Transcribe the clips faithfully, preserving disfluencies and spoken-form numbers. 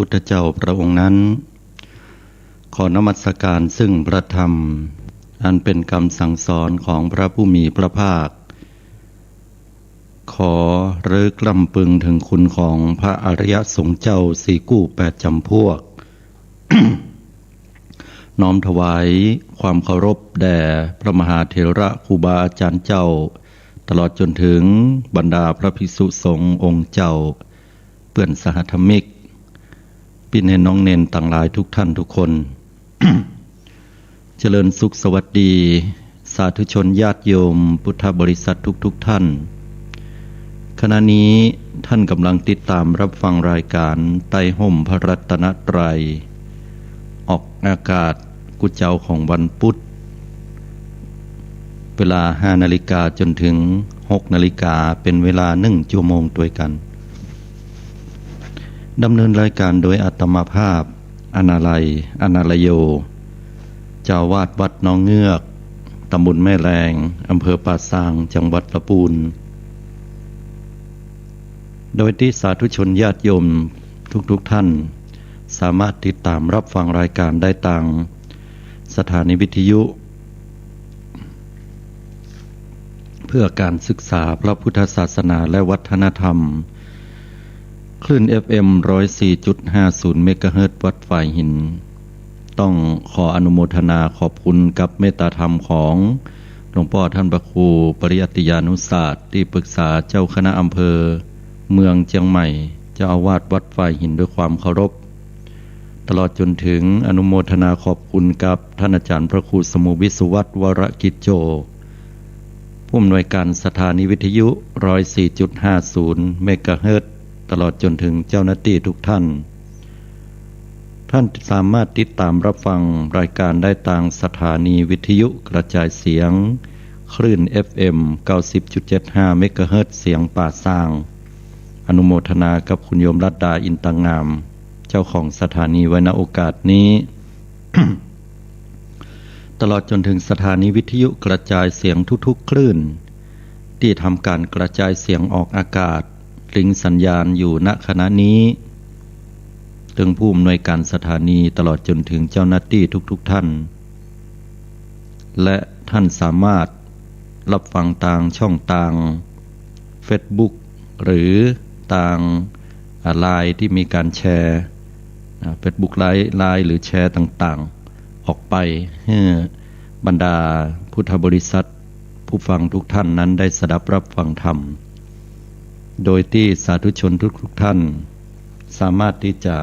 พุทธเจ้าพระองค์นั้น ขอนมัสการซึ่งพระธรรม อันเป็นกำสั่งสอนของพระผู้มีพระภาค ขอระลึกรำพึงถึงคุณของพระอริยสงฆ์เจ้าสี่กู้แปดจำพวก น้อมถวายความเคารพแด่พระมหาเถระครูบาอาจารย์เจ้า ตลอดจนถึงบรรดาพระภิกษุสงฆ์องค์เจ้า เปื้อนสหธรรมิก ปี้เณรน้องเณรตังหลายทุกท่านทุกคน เจริญสุขสวัสดี สาธุชนญาติโยมพุทธบริษัททุกๆ ท่าน ขณะนี้ท่านกำลังติดตามรับฟังรายการใต้ฮ่มพระรัตนตรัย ออกอากาศกู้เจ๊าของวันพุธ เวลาห้านาฬิกาจนถึงหกนาฬิกา เป๋นเวลาหนึ่งจั่วโมงตวยกั๋น ดำเนินรายการโดยอาตมาภาพ อนาลัย อนาลโย เจ้าอาวาสวัดหนองเงือก ตำบลแม่แลง อำเภอป่าซาง จังหวัดละปูน โดยตี้สาธุชนญาติโยมทุกๆ ท่าน สามารถติดตามรับฟังรายการได้ตางสถานีวิทยุ เพื่อการศึกษาพระพุทธศาสนาและวัฒนธรรม คลื่น เอฟเอ็ม ร้อยสี่จุดห้าศูนย์ เมกะเฮิรตซ์ วัดฝายหิน ต้องขออนุโมทนาขอบคุณกับเมตตาธรรมของหลวงป้อท่านพระครูปริยัติยานุศาสตร์ ตี้ปรึกษาเจ้าคณะอำเภอเมืองเจียงใหม่ เจ้าอาวาสวัดฝายหิน ด้วยความเคารพ ตลอดจนถึงอนุโมทนาขอบคุณกับท่านอาจารย์พระครูสมุห์ วิศวัฒน์ วรกิจโจ ผู้อำนวยการสถานีวิทยุ ร้อยสี่จุดห้าศูนย์ เมกะเฮิรตซ์ ตลอดจนถึงเจ้าหน้าตี้ทุกท่าน ท่านสามารถติดตามรับฟังรายการได้ตางสถานีวิทยุกระจายเสียง คลื่น เอฟเอ็ม เก้าสิบจุดเจ็ดห้า เมกะเฮิรตซ์ เสียงป่าซาง อนุโมทนากับคุณโยมรัตดา อินตางาม เจ้าของสถานีไว้ ณ โอกาสนี้ ตลอดจนถึงสถานีวิทยุกระจายเสียงทุกๆ คลื่น ตี้ทำการกระจายเสียงออกอากาศ ลิงก์สัญญาณอยู่ ณ ขณะนี้ ตึงผู้อำนวยการสถานี ตลอดจนถึงเจ้าหน้าตี้ทุกๆ ท่าน และท่านสามารถรับฟังตางช่องตางเฟซบุ๊ก หรือตาง อ่า ไลน์ ตี้มีการแชร์ อ่า เฟซบุ๊กไลน์ ไลน์ หรือแชร์ต่างๆ ออกไป หื้อบรรดาพุทธบริษัทผู้ฟังทุกท่านนั้นได้สดับรับฟังธรรม โดยตี้สาธุชนทุกๆ ท่าน สามารถตี้จะ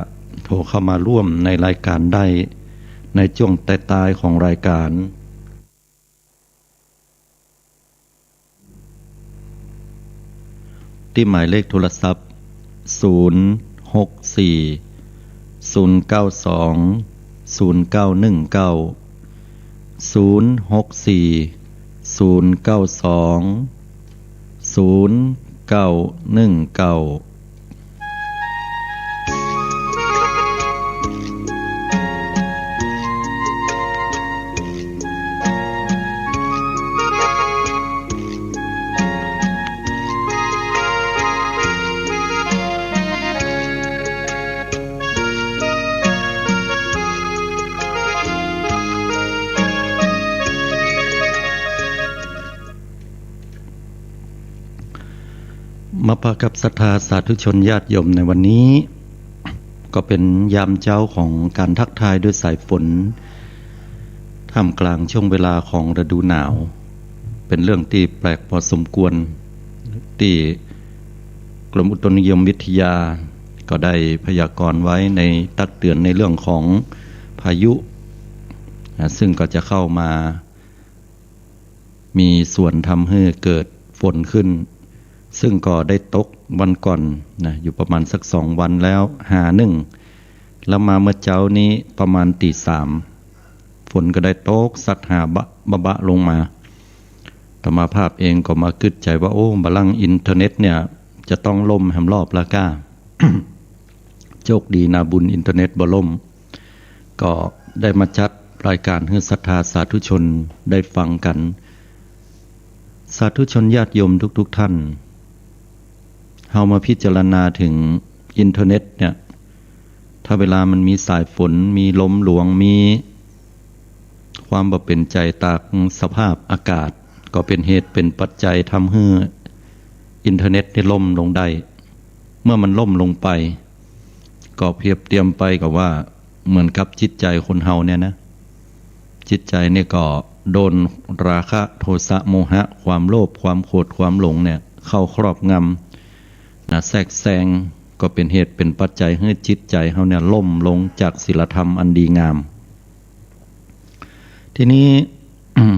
โทรเข้ามาร่วมในรายการได้ ในจ้วงต้ายๆ ของรายการ ตี้หมายเลขโทรศัพท์ ศูนย์ หก สี่ ศูนย์ เก้า สอง ศูนย์ เก้า หนึ่ง เก้า ศูนย์ หก สี่ ศูนย์ เก้า สอง ศูนย์ เก้า หนึ่ง เก้า มาปะกับศรัทธาสาธุชนญาติโยมในวันนี้ ก็เป๋นยามเจ๊าของการทักทายด้วยสายฝน ท่ามกลางช่วงเวลาของฤดูหนาว เป๋นเรื่องตี้แปลกพอสมควร ตี้กรมอุตุนิยมวิทยาก็ได้พยากรณ์ไว้ในตักเตือนในเรื่องของพายุ นะ ซึ่งก็จะเข้ามา มีส่วนทำหื้อเกิดฝนขึ้น ซึ่งก็ได้ตกวันก่อนนะ อยู่ประมาณสักสองวันแล้ว หานึ่ง แล้วมาเมื่อเจ๊านี้ประมาณตี๋สาม ฝนก็ได้ตกซัดหาบะ บะบะลงมา อาตมาภาพเองก็มากึ๊ดใจ๋ว่า โอ้ บ่าลั่งอินเทอร์เน็ตเนี่ย จะต้องล่มแหมรอบละก้า โจคดีนาบุญอินเทอร์เน็ตบ่ล่ม ก็ได้มาจัดรายการหื้อศรัทธาสาธุชนได้ฟังกั๋น สาธุชนญาติโยมทุกๆ ท่าน เฮามาพิจารณาเถิงอินเทอร์เน็ตเนี่ย ถ้าเวลามันมีสายฝน มีลมหลวง มีความบ่เป๋นใจ๋ตากสภาพอากาศ ก็เป๋นเหตุเป๋นปัจจัยทำหื้ออินเทอร์เน็ตนี่ล่มลงได้ เมื่อมันล่มลงไป ก็เปรียบเตียมไปกับว่าเหมือนกับจิตใจ๋คนเฮาเนี่ยนะ จิตใจ๋เนี่ยก็โดนราคะ โทสะ โมหะ ความโลภ ความโกรธ ความหลงเนี่ยเข้าครอบงำนะ แทรกแซง ก็เป๋นเหตุเป๋นปัจจัยหื้อจิตใจ๋เฮาเนี่ยล่มลงจากศีลธรรมอันดีงาม ทีนี้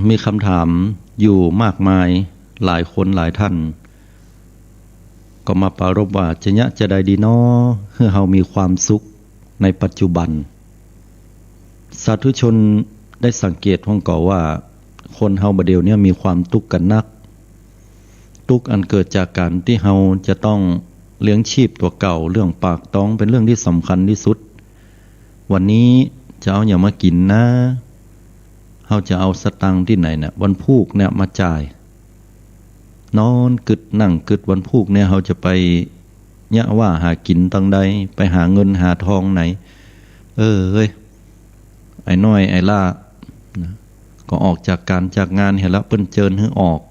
มีกำถามอยู่มากมาย หลายคนหลายต้าน ก็มาปรารภว่า จะเยียะจาใดดีน้อ หื้อเฮามีความสุขในปัจจุบัน สาธุชนได้สังเกตพ่องก่อว่า คนเฮาบ่าเดี่ยวเนี้ยมีความตุ๊กข์กั๋นนัก ตุ๊กข์อันเกิดจากก๋านตี้เฮาจะต้องเลี้ยงชีพตั๋วเก่า เรื่องปากต๊องเป๋นเรื่องตี้สำคัญตี้สุด วันนี้จะเอาหยังมากิ๋นนะ เฮาจะเอาสตางค์ตี้ไหนนะ วันพูกเนี่ยมาจ่าย นอนกึ๊ดนั่งกึ๊ด วันพูกเนี่ยเฮาจะไปเยียะว่าหากิ๋นตางใด ไปหาเงินหาทองไหน เออเฮ้ย ไอ้น้อยไอ้หล้านะ ก็ออกจากก๋านจากงานหั้นละ เปิ้นเจิญหื้อออก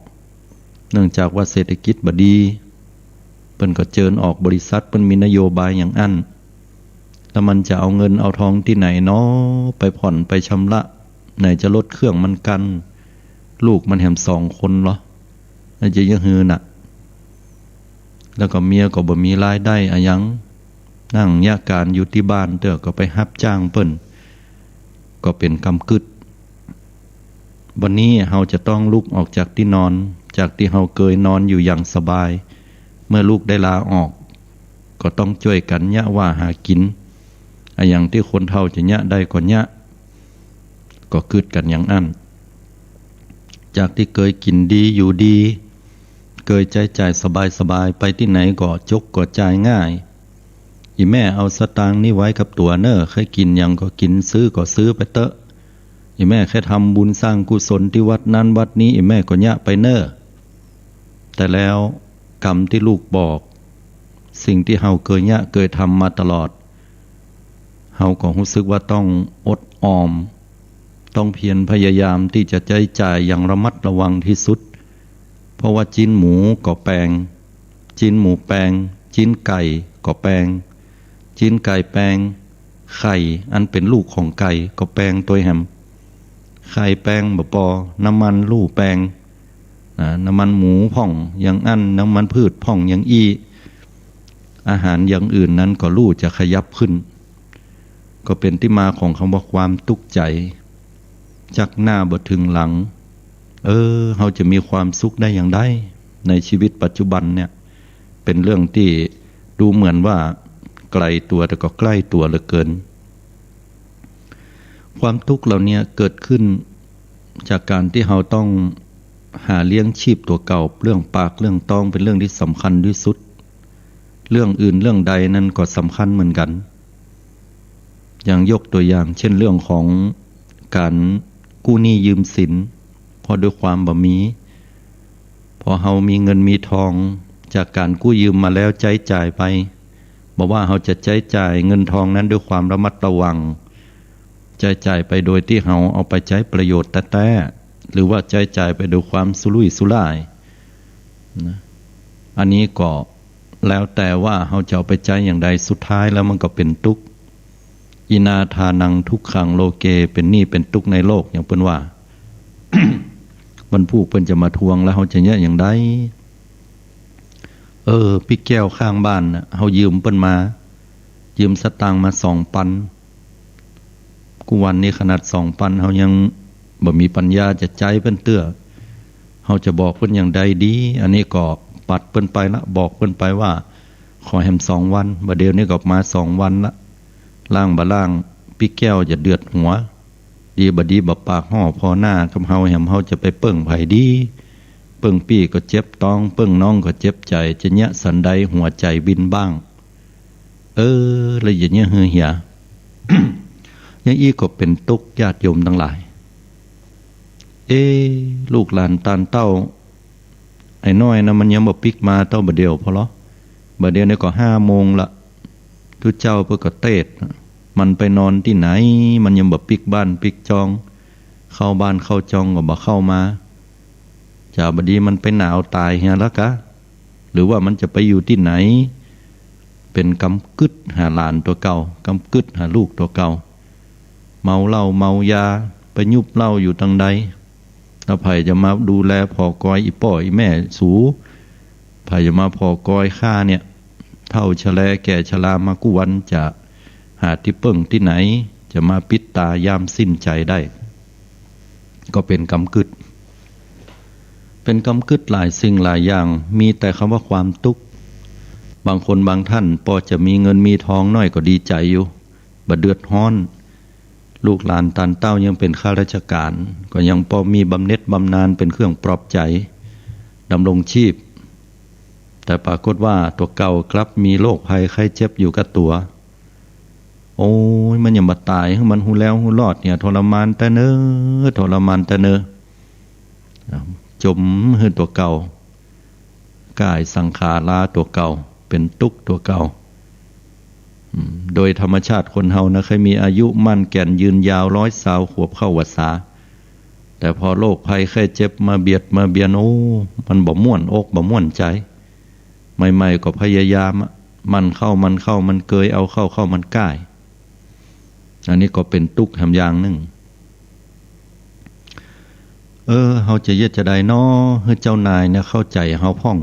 เนื่องจากว่าเศรษฐกิจบ่ดี เปิ้นก็เจิญออก บริษัทเปิ้นมีนโยบายอย่างอั้น แล้วมันจะเอาเงินเอาทองตี้ไหนน้อ ไปผ่อนไปชำระ ไหนจะรถเครื่องมันกั๋น ลูกมันแหมสองคนเหรอ แล้วจะเยียะหื้อนะ แล้วก็เมียก็บ่มีรายได้อะหยัง นั่งเยียะก๋านอยู่ตี้บ้านเตื้อ ก็ไปฮับจ้างเปิ้น ก็เป๋นกำกึ๊ด วันนี้เฮาจะต้องลุกออกจากตี้นอน จากตี้เฮาเกยนอนอยู่อย่างสบาย เมื่อลูกได้ลาออก ก็ต้องจ้วยกั๋นเยียะว่าหากิ๋น อะหยังตี้คนเฒ่าจะเยียะได้ก็เยียะ ก็กึ๊ดกั๋นอย่างอั้น จากตี้เกยกิ๋นดีอยู่ดี เกยใจ๊จ่ายสบายๆ ไปตี้ไหนก็จกก็จ่ายง่าย อี่แม่เอาสตางค์นี้ไว้กับตั๋วเน่อ ใค่กิ๋นหยังก็กิ๋น ซื้อก็ซื้อไปเต๊อะ อี่แม่ใค่ทำบุญสร้างกุศลตี้วัดนั้นวัดนี้ อี่แม่ก็เยียะไปเน่อ แต่แล้วกำตี้ลูกบอก สิ่งตี้เฮาเกยเยียะเกยทำมาตลอด เฮาก็ฮู้สึกว่าต้องอดออม ต้องเพียรพยายามตี้จะใจ๊จ่ายอย่างระมัดระวังตี้สุด เพราะว่าจิ๊นหมูก็แปง จิ๊นหมูแปง จิ๊นไก่ก็แปง จิ๊นไก่แปง ไข่อันเป๋นลูกของไก่ก็แปงตวยแหม ไข่แปงบ่ปอ น้ำมันลู่แปง นะ น้ำมันหมูพ่องอย่างอั้น น้ำมันพืชพ่องอย่างอี้ อาหารอย่างอื่นนั้นก็ลู่จะขยับขึ้น ก็เป๋นตี้มาของกำว่าความตุ๊กข์ใจ๋ จักหน้าบ่เถิงหลัง เออ เฮาจะมีความสุขได้อย่างใด ในชีวิตปัจจุบันเนี่ย เป๋นเรื่องตี้ดูเหมือนว่าไก๋ตั๋ว แต่ก็ใก้ตั๋วเหลือเกิน ความตุ๊กข์เหล่านี้เกิดขึ้นจากก๋านตี้เฮาต้องหาเลี้ยงชีพตั๋วเก่า เรื่องปากเรื่องต๊องเป๋นเรื่องตี้สำคัญตี้สุด เรื่องอื่นเรื่องใดนั้นก็สำคัญเหมือนกั๋น อย่างยกตั๋วอย่างเช่นเรื่องของก๋านกู้หนี้ยืมสิน เพราะด้วยความบ่มี พอเฮามีเงินมีทอง จากก๋านกู้ยืมมาแล้วใจ๊จ่ายไป บ่ว่าเฮาจะใจ๊จ่ายเงินทองนั้นด้วยความระมัดระวัง ใจ๊จ่ายไปโดยตี้เฮาเอาไปใจ๊ประโยชน์แต๊ๆ หรือว่าใจ๊จ่ายไปโดยความสุรุ่ยสุร่ายนะ อันนี้ก็แล้วแต่ว่าเฮาจะเอาไปใจ๊อย่างใด สุดท้ายแล้วมันก็เป๋นตุ๊กข์ อินาทานังทุกขังโลเก เป๋นหนี้เป๋นตุ๊กข์ในโลก อย่างเปิ้นว่า วันพูกเปิ้นจะมาทวงแล้วเฮาจะเยียะอย่างใด เออ ปี้แก้วข้างบ้านน่ะ เฮายืมเปิ้นมา ยืมสตางค์มาสองปัน กู้วันนี้ขนาดสองปันเฮายังบ่มีปัญญาจะใจ๊เปิ้นเตื้อ เฮาจะบอกเปิ้นอย่างใดดี อันนี้ก็ปัดเปิ้นไปละ บอกเปิ้นไปว่า ขอแหมสองวัน บ่าเดี่ยวนี้ก็มาสองวันละ ล้างบ่ล้าง ปี้แก้วจะเดือดหัว ดีบ่ดีบ่ปากฮ้อผ่อหน้ากับเฮาแหม เฮาจะไปเปิ้งใผดี เปิ้งปี้ก็เจ็บต๊อง เปิ้งน้องก็เจ็บใจ๋ จะเยียะสันใดหัวใจ๋บินบ้าง เออ ละเยียะเยียะหื้อเหีย อย่างอี้ก็เป๋นตุ๊กข์ญาติโยมตังหลาย เอ๊ะ ลูกหลานตานเต้า ไอ้น้อยนะมันยังบ่ปิ๊กมาเต้าบ่าเดี่ยวพอลอ บ่าเดี่ยวนี้ก็ห้าโมงละ ตุ๊เจ้าเปิ้นก็เตสน์ มันไปนอนตี้ไหน มันยังบ่ปิ๊กบ้านปิ๊กจอง เข้าบ้านเข้าจองก็บ่เข้ามา จาบ่ดีมันไปหนาวต๋ายเหียละกะ หรือว่ามันจะไปอยู่ตี้ไหน เป๋นกำกึ๊ดหาหลานตั๋วเก่า กำกึ๊ดหาลูกตั๋วเก่า เมาเหล้าเมายา ไปยุบเหล้าอยู่ตังใด แล้วใผจะมาดูแลผ่อกอยอี่ป้ออี่แม่สู ใผจะมาผ่อกอยข้าเนี่ย เฒ่าชะแลแก่ชรามากู้วัน จะหาตี้เปิ้งตี้ไหน จะมาปิดตายามสิ้นใจ๋ได้ ก็เป๋นกำกึ๊ด เป๋นกำกึ๊ดหลายสิ่งหลายอย่าง มีแต่กำว่าความตุ๊กข์ บางคนบางต้านปอจะมีเงินมีตองน้อยก็ดีใจ๋อยู่ บ่เดือดฮ้อน ลูกหลานตานเต้ายังเป๋นข้าราชก๋าน ก็ยังปอมีบำเหน็จบำนาญเป๋นเครื่องปลอบใจ๋ ดำรงชีพ แต่ปรากฏว่าตั๋วเก่ากลับมีโรคภัยไข้เจ็บอยู่กับตั๋ว โอ้ย มันยังบ่ต๋าย หื้อมันฮู้แล้วฮู้รอดเนี่ย ทรมานแต๊เน่อ ทรมานแต๊เน่อ จ๋มหื้อตั๋วเก่า ก๋ายสังขาราตั๋วเก่า เป๋นตุ๊กข์ตั๋วเก่า อืม โดยธรรมชาติคนเฮานะ ใค่มีอายุมั่นแก่นยืนยาว ร้อยซาวขวบเข้าพรรษา แต่พอโรคภัยไข้เจ็บมาเบียดมาเบียน โอ้ มันบ่ม่วนอกบ่ม่วนใจ๋ ใหม่ๆ ก็พยายามอะ มันเข้ามันเข้ามันเกย เอาเข้าเข้ามันก๋าย อันนี้ก็เป๋นตุ๊กข์แหมอย่างนึ่ง เออ เฮาจะเยียะจาใดน้อ หื้อเจ้านายเนี่ยเข้าใจ๋เฮาพ่อง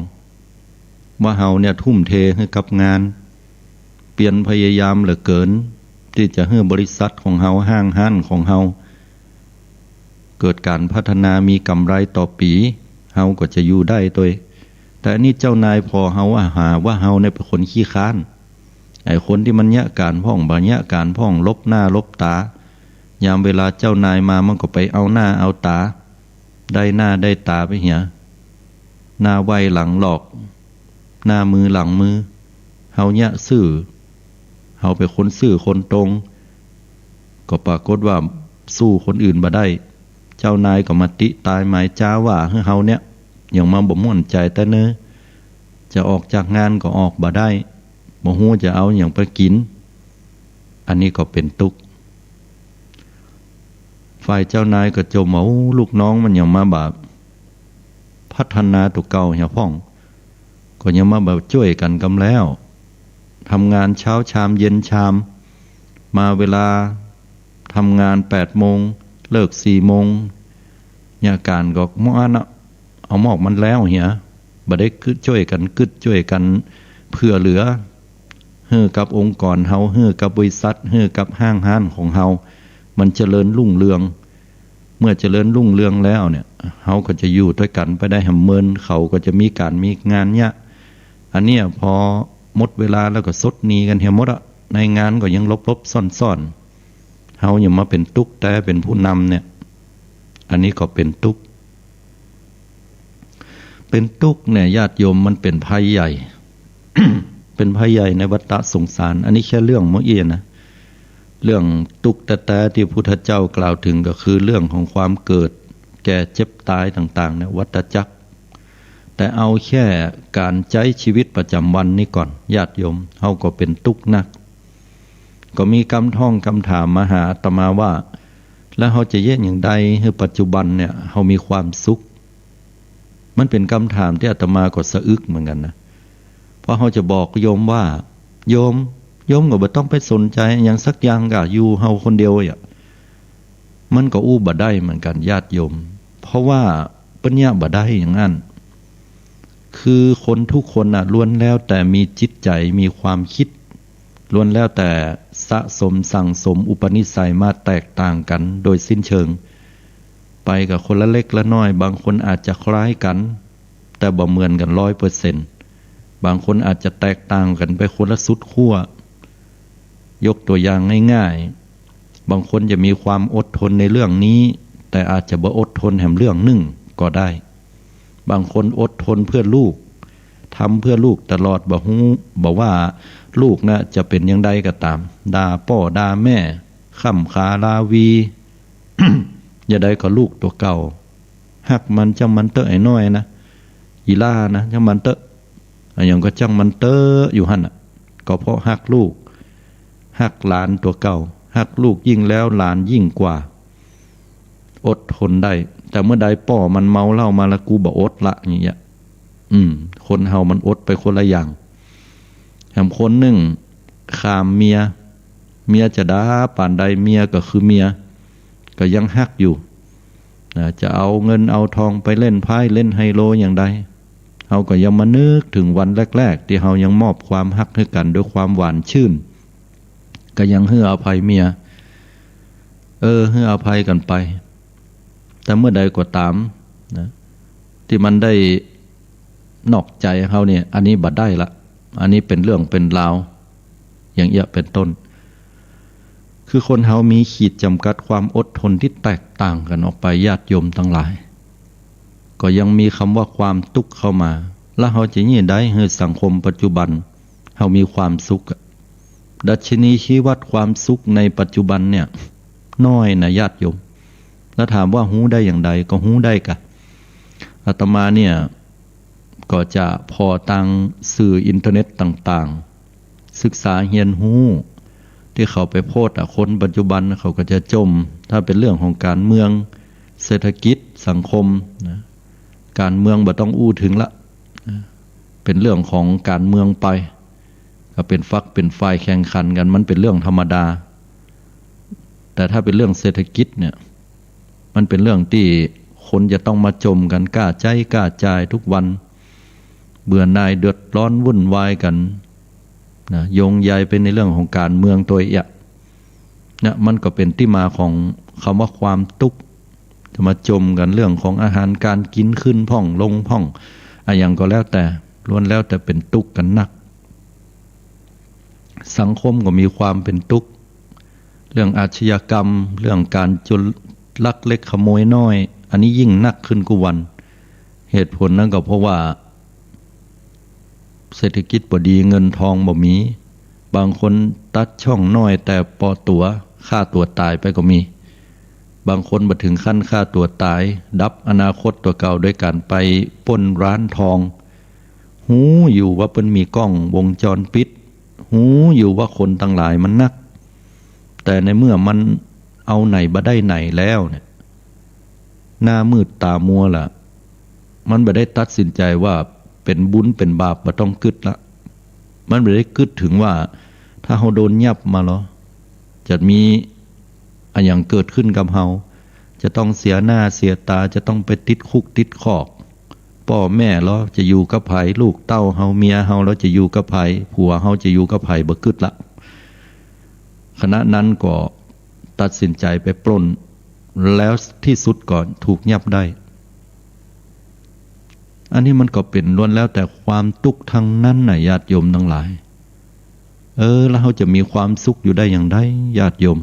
ว่าเฮาเนี่ยทุ่มเทหื้อกับงาน เปียรพยายามเหลือเกิน ตี้จะหื้อบริษัทของเฮา ห้างฮ้านของเฮา เกิดก๋านพัฒนามีก๋ำไรต่อปี๋ เฮาก็จะอยู่ได้ตวย แต่อันนี้เจ้านายผ่อเฮาอะ หาว่าเฮาเนี่ยเป๋นคนขี้คร้าน ไอ้คนตี้มันเยียะก๋านพ่อง บ่เยียะก๋านพ่อง หลบหน้าหลบต๋า ยามเวลาเจ้านายมามันก็ไปเอาหน้าเอาต๋า ได้หน้าได้ต๋าไปเหีย หน้าไหว้หลังหลอก หน้ามือหลังมือ เฮาเยียะซื่อ เฮาเป๋นคนซื่อคนตรง ก็ปรากฏว่าสู้คนอื่นบ่ได้ เจ้านายก็มาติตายหมายจ๊าว่าหื้อเฮาเนี่ย ยังมาบ่ม่วนใจ๋แต๊เน่อ จะออกจากงานก็ออกบ่ได้ บ่ฮู้จะเอาหยังไปกิ๋น อันนี้ก็เป๋นตุ๊กข์ ฝ่ายเจ้านายก็จ๋มว่า โอ้ ลูกน้องมันยังมาบ่า พัฒนาตั๋วเก่าเหียพ่อง ก็ยังมาบ่าจ้วยกั๋นกำแล้ว ทำงานเช้าชามเย็นชาม มาเวลาทำงานแปดโมง เลิกสี่โมง เยียะก๋านก็มออันนะ เอามอกมันแล้วเหีย บ่ได้กึ๊ดจ้วยกั๋น กึ๊ดจ้วยกั๋นเผื่อเหลือ หื้อกับองค์กรเฮา หื้อกับบริษัท หื้อกับห้างฮ้านของเฮา มันเจริญรุ่งเรือง เมื่อเจริญรุ่งเรืองแล้วเนี่ย เฮาก็จะอยู่ตวยกั๋นไปได้แหมเมิน เขาก็จะมีก๋านมีงานเยียะ อันเนี้ยพอหมดเวลาแล้วก็สดหนีกั๋นเหียหมดอะ ในงานก็ยังหลบๆ ซ่อนๆ เฮายังมาเป๋นตุ๊กข์แต๊เป๋นผู้นำเนี่ย อันนี้ก็เป๋นตุ๊กข์ เป๋นตุ๊กข์เนี่ย ญาติโยม มันเป๋นภัยใหญ่ เป๋นภัยใหญ่ในวัฏสงสาร อันนี้แค่เรื่องเมื่อกี้นะ เรื่องตุ๊กข์แต๊ๆ ตี้พุทธเจ้ากล่าวเถิงก็คือเรื่องของความเกิด แก่ เจ็บ ต๋ายต่างๆ เนี่ย วัฏจักร แต่เอาแค่ก๋านใจ๊ชีวิตประจ๋ำวันนี้ก่อน ญาติโยม เฮาก็เป๋นตุ๊กข์นัก ก็มีกำท่องกำถามมาหาอาตมาว่า แล้วเฮาจะเยียะหยังใดหื้อปัจจุบันเนี่ย เฮามีความสุข มันเป๋นกำถามตี้อาตมาก็สะอึกเหมือนกั๋นนะ เพราะเฮาจะบอกโยมว่า โยม โยมก็บ่ต้องไปสนใจ๋หยังสักอย่างก่า อยู่เฮาคนเดียวอะ มันก็อู้บ่ได้เหมือนกั๋น ญาติโยม เพราะว่าเปิ้นเยียะบ่ได้อย่างนั้น คือคนทุกคนน่ะ ล้วนแล้วแต่มีจิตใจ๋ มีความกึ๊ด ล้วนแล้วแต่สะสมสั่งสมอุปนิสัยมาแตกต่างกั๋นโดยสิ้นเชิง ไปกับคนละเล็กละน้อย บางคนอาจจะคล้ายกั๋น แต่บ่เหมือนกั๋นร้อยเปอร์เซ็นต์ บางคนอาจจะแตกต่างกั๋นไปคนละสุดขั้ว ยกตั๋วอย่างง่ายๆ บางคนจะมีความอดทนในเรื่องนี้ แต่อาจจะบ่อดทนแหมเรื่องนึ่งก็ได้ บางคนอดทนเพื่อลูก ทำเพื่อลูกตลอด บ่ฮู้ บ่ว่าลูกนะจะเป๋นอย่างใดก็ต๋าม ด่าป้อด่าแม่ ค่ำขาลาวี อย่างใดก็ลูกตั๋วเก่า ฮักมันจ้างมันเต๊อะไอ้น้อยนะ อีหล้านะ จ้างมันเต๊อะ อะหยังก็จ้างมันเต๊อะอยู่หั้นน่ะ ก็เพราะฮักลูก ฮักหลานตั๋วเก่า ฮักลูกยิ่งแล้วหลานยิ่งกว่า อดทนได้ แต่เมื่อใดป้อมันเมาเหล้ามาแล้ว กูบ่อดละ อย่างเงี้ย อืม คนเฮามันอดไปคนละอย่าง แหมคนนึ่งข้ามเมีย เมียจะด๋าปานใด เมียก็คือเมีย ก็ยังฮักอยู่ นะ จะเอาเงินเอาทองไปเล่นไพ่เล่นไฮโลอย่างใด เฮาก็ยังมานึกเถิงวันแรกๆ ตี้เฮายังมอบความฮักหื้อกั๋นด้วยความหวานชื่น ก็ยังหื้ออภัยเมีย เออ หื้ออภัยกั๋นไป แต่เมื่อใดก็ต๋ามนะ ตี้มันได้นอกใจ๋เฮาเนี่ย อันนี้บ่ได้ละ อันนี้เป๋นเรื่องเป๋นราว อย่างเอี้ยเป๋นต้น คือคนเฮามีขีดจ๋ำกัดความอดทนตี้แตกต่างกั๋นออกไป ญาติโยมตังหลาย ก็ยังมีกำว่าความตุ๊กข์เข้ามา แล้วเฮาจะเยียะใดหื้อสังคมปัจจุบันเฮามีความสุขอะ ดัชนีย์ชี้วัดความสุขในปัจจุบันเนี่ย น้อยนะญาติโยม แล้วถามว่าฮู้ได้อย่างใด ก็ฮู้ได้กะ อาตมาเนี่ย ก็จะผ่อตางสื่ออินเทอร์เน็ตต่างๆ ศึกษาเฮียนฮู้ ตี้เขาไปโพสต์อะ คนปัจจุบันเขาก็จะจ่ม ถ้าเป๋นเรื่องของก๋านเมือง เศรษฐกิจ สังคมนะ ก๋านเมืองบ่ต้องอู้เถิงละนะ เป๋นเรื่องของก๋านเมืองไป ก็เป๋นฝักเป๋นฝ่ายแข่งขันกั๋น มันเป๋นเรื่องธรรมดา แต่ถ้าเป๋นเรื่องเศรษฐกิจเนี่ย มันเป๋นเรื่องตี้คนจะต้องมาจ่มกั๋น ก้าใจ๊ก้าจ่ายทุกวัน เบื่อหน่ายเดือดร้อนวุ่นวายกั๋นนะ โยงใยไปในเรื่องของก๋านเมืองตวยเอี้ย เนี่ย มันก็เป๋นตี้มาของกำว่าความตุ๊กข์ จะมาจ่มกั๋นเรื่องของอาหารก๋านกิ๋นขึ้นพ่องลงพ่อง อะหยังก็แล้วแต่ ล้วนแล้วแต่เป๋นตุ๊กข์กั๋นนัก สังคมก็มีความเป๋นตุ๊กข์ เรื่องอาชญากรรม เรื่องก๋านโจรลักเล็กขโมยน้อย อันนี้ยิ่งนักขึ้นกู้วัน เหตุผลนั้นก็เพราะว่า เศรษฐกิจบ่ดี เงินทองบ่มี บางคนตัดช่องน้อยแต่ปอตั๋ว ฆ่าตั๋วต๋ายไปก็มี บางคนบ่เถิงขั้นฆ่าตั๋วต๋าย ดับอนาคตตั๋วเก่าโดยก๋านไปป้นร้านทอง ฮู้อยู่ว่าเปิ้นมีกล้องวงจรปิด ฮู้อยู่ว่าคนตังหลายมันนัก แต่ในเมื่อมันเอาไหนบ่ได้ไหนแล้วเนี่ย หน้ามืดต๋ามัวละ มันบ่ได้ตัดสินใจ๋ว่าเป๋นบุญเป๋นบาป บ่ต้องกึ๊ดละ มันบ่ได้กึ๊ดเถิงว่า ถ้าเฮาโดนยับมาลอ จะมีอะหยังเกิดขึ้นกับเฮา จะต้องเสียหน้าเสียต๋า จะต้องไปติดคุกติดคอก ป้อแม่ลอจะอยู่กับใผ ลูกเต้าเฮา เมียเฮาลอจะอยู่กับใผ ผัวเฮาจะอยู่กับใผ บ่กึ๊ดละ ขณะนั้นก็ตัดสินใจ๋ไปปล้น แล้วตี้สุดก็ถูกยับได้ อันนี้มันก็เป๋นล้วนแล้วแต่ความตุ๊กข์ตังนั้นน่ะ ญาติโยมตังหลาย เออ แล้วเฮาจะมีความสุขอยู่ได้อย่างใด ญาติโยม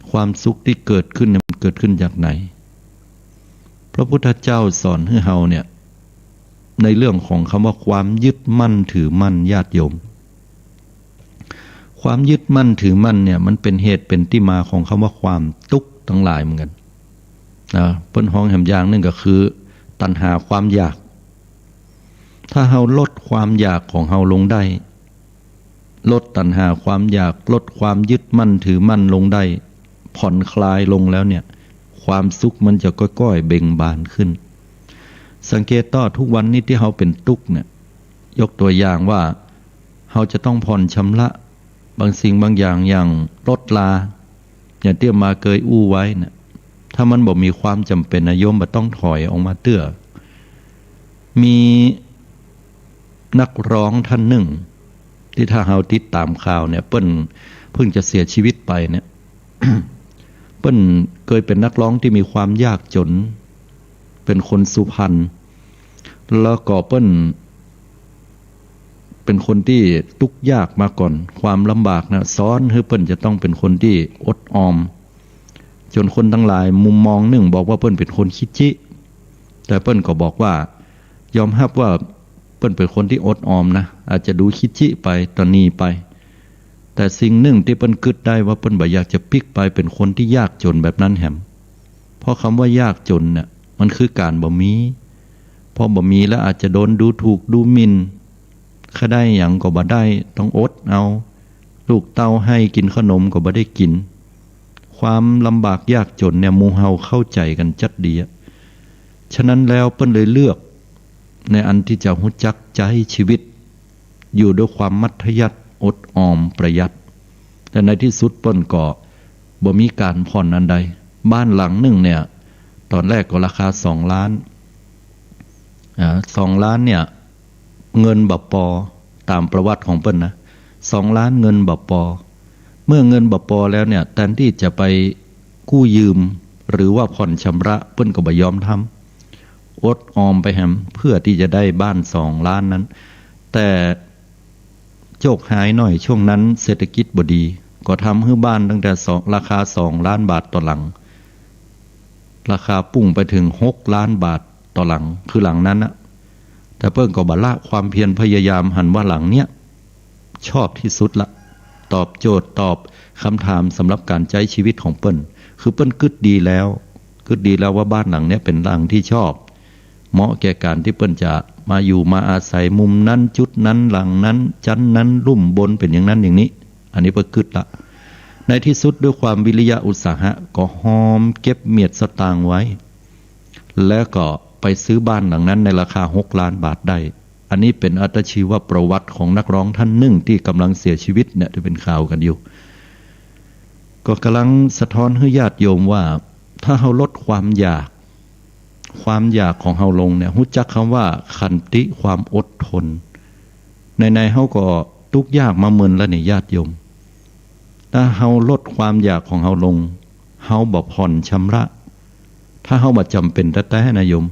ความสุขตี้เกิดขึ้นเนี่ย มันเกิดขึ้นจากไหน พระพุทธเจ้าสอนหื้อเฮาเนี่ย ในเรื่องของกำว่าความยึดมั่นถือมั่น ญาติโยม ความยึดมั่นถือมั่นเนี่ย มันเป๋นเหตุเป๋นตี้มาของกำว่าความตุ๊กข์ตังหลายเหมือนกั๋นนะ เปิ้นฮ้องแหมอย่างนึ่งก็คือ ตัณหาความอยาก ถ้าเฮาลดความอยากของเฮาลงได้ ลดตัณหาความอยาก ลดความยึดมั่นถือมั่นลงได้ ผ่อนคลายลงแล้วเนี่ย ความสุขมันจะก้อยๆ เบ่งบานขึ้น สังเกตเต๊อะ ทุกวันนี้ตี้เฮาเป๋นตุ๊กข์เนี่ย ยกตั๋วอย่างว่า เฮาจะต้องผ่อนชำระบางสิ่งบางอย่าง อย่างรถรา อย่างตี้อาตมาเกยอู้ไว้เนี่ย ถ้ามันบ่มีความจ๋ำเป๋นนะโยม บ่ต้องถอยออกมาเตื้อ มีนักร้องต้านนึ่ง ตี้ถ้าเฮาติดต๋ามข่าวเนี่ย เปิ้นเพิ่งจะเสียชีวิตไปเนี่ย เปิ้นเกยเป๋นนักร้องตี้มีความยากจ๋น เป๋นคนสุพรรณ แล้วก็เปิ้นเป๋นคนตี้ตุ๊กข์ยากมาก่อน ความลำบากนะ สอนหื้อเปิ้นจะต้องเป๋นคนตี้อดออม จ๋นคนตังหลายมุมมองนึ่งบอกว่าเปิ้นเป๋นคนขี้จิ แต่เปิ้นก็บอกว่า ยอมฮับว่าเปิ้นเป๋นคนตี้อดออมนะ อาจจะดูขี้จิไป ตะหนีไป แต่สิ่งนึ่งตี้เปิ้นกึ๊ดได้ว่าเปิ้นบ่อยากจะปิ๊กไปเป๋นคนตี้ยากจ๋นแบบนั้นแหม เพราะกำว่ายากจ๋นเนี่ย มันคือก๋านบ่มี พอบ่มีแล้วอาจจะโดนดูถูกดูหมิ่น ใค่ได้หยังก็บ่ได้ ต้องอดเอา ลูกเต้าไห้กิ๋นขนมก็บ่ได้กิ๋น ความลำบากยากจ๋นเนี่ยหมู่เฮาเข้าใจ๋กั๋นจั๊ดดีอะ ฉะนั้นแล้วเปิ้นเลยเลือกในอันตี้จะฮู้จักใจ๊ชีวิต อยู่ด้วยความมัธยัสถ์ อดออม ประหยัด แต่ในตี้สุดเปิ้นก็บ่มีก๋านผ่อนอันใด บ้านหลังนึ่งเนี่ย ต๋อนแรกก็ราคาสองล้าน อ่า สองล้านเนี่ย เงินบ่ปอ ต๋ามประวัติของเปิ้นนะ สองล้านเงินบ่ปอ เมื่อเงินบ่ปอแล้วเนี่ย แตนตี้จะไปกู้ยืม หรือว่าผ่อนชำระ เปิ้นก็บ่ยอมทำ อดออมไปแหม เพื่อตี้จะได้บ้านสองล้านนั้น แต่โจคหายหน่อย ช่วงนั้นเศรษฐกิจบ่ดี ก็ทำหื้อบ้านตั้งแต่สอง ราคาสองล้านบาทต่อหลัง ราคาปุ้งไปเถิงหกล้านบาทต่อหลัง คือหลังนั้นนะ แต่เปิ้นก็บ่ละความเพียรพยายาม หันว่าหลังเนี้ยชอบตี้สุดละ ตอบโจทย์ ตอบกำถามสำหรับก๋านใจ๊ชีวิตของเปิ้น คือเปิ้นกึ๊ดดีแล้ว กึ๊ดดีแล้วว่าบ้านหลังเนี้ยเป๋นหลังตี้ชอบ เหมาะแก่ก๋านตี้เปิ้นจะมาอยู่มาอาศัย มุมนั้น จุดนั้น หลังนั้น จั๊นนั้น ลุ่มบน เป๋นอย่างนั้นอย่างนี้ อันนี้เปิ้นกึ๊ดละ ในตี้สุดด้วยความวิริยะอุตสาหะ ก็หอมเก็บเมียดสตางค์ไว้ แล้วก็ไปซื้อบ้านหลังนั้นในราคาหกล้านบาทได้ อันนี้เป๋นอัตชีวประวัติของนักร้องท่านนึ่งตี้ก่ำลังเสียชีวิตเนี่ย ตี้เป๋นข่าวกั๋นอยู่ ก็ก่ำลังสะท้อนหื้อญาติโยมว่า ถ้าเฮาลดความอยาก ความอยากของเฮาลงเนี่ย ฮู้จักกำว่าขันติ ความอดทน ในๆ เฮาก็ตุ๊กยากมาเมินแล้วนี่ญาติโยม ถ้าเฮาลดความอยากของเฮาลง เฮาบ่ผ่อนชำระ ถ้าเฮาบ่จ๋ำเป๋นแต๊ๆ นะโยม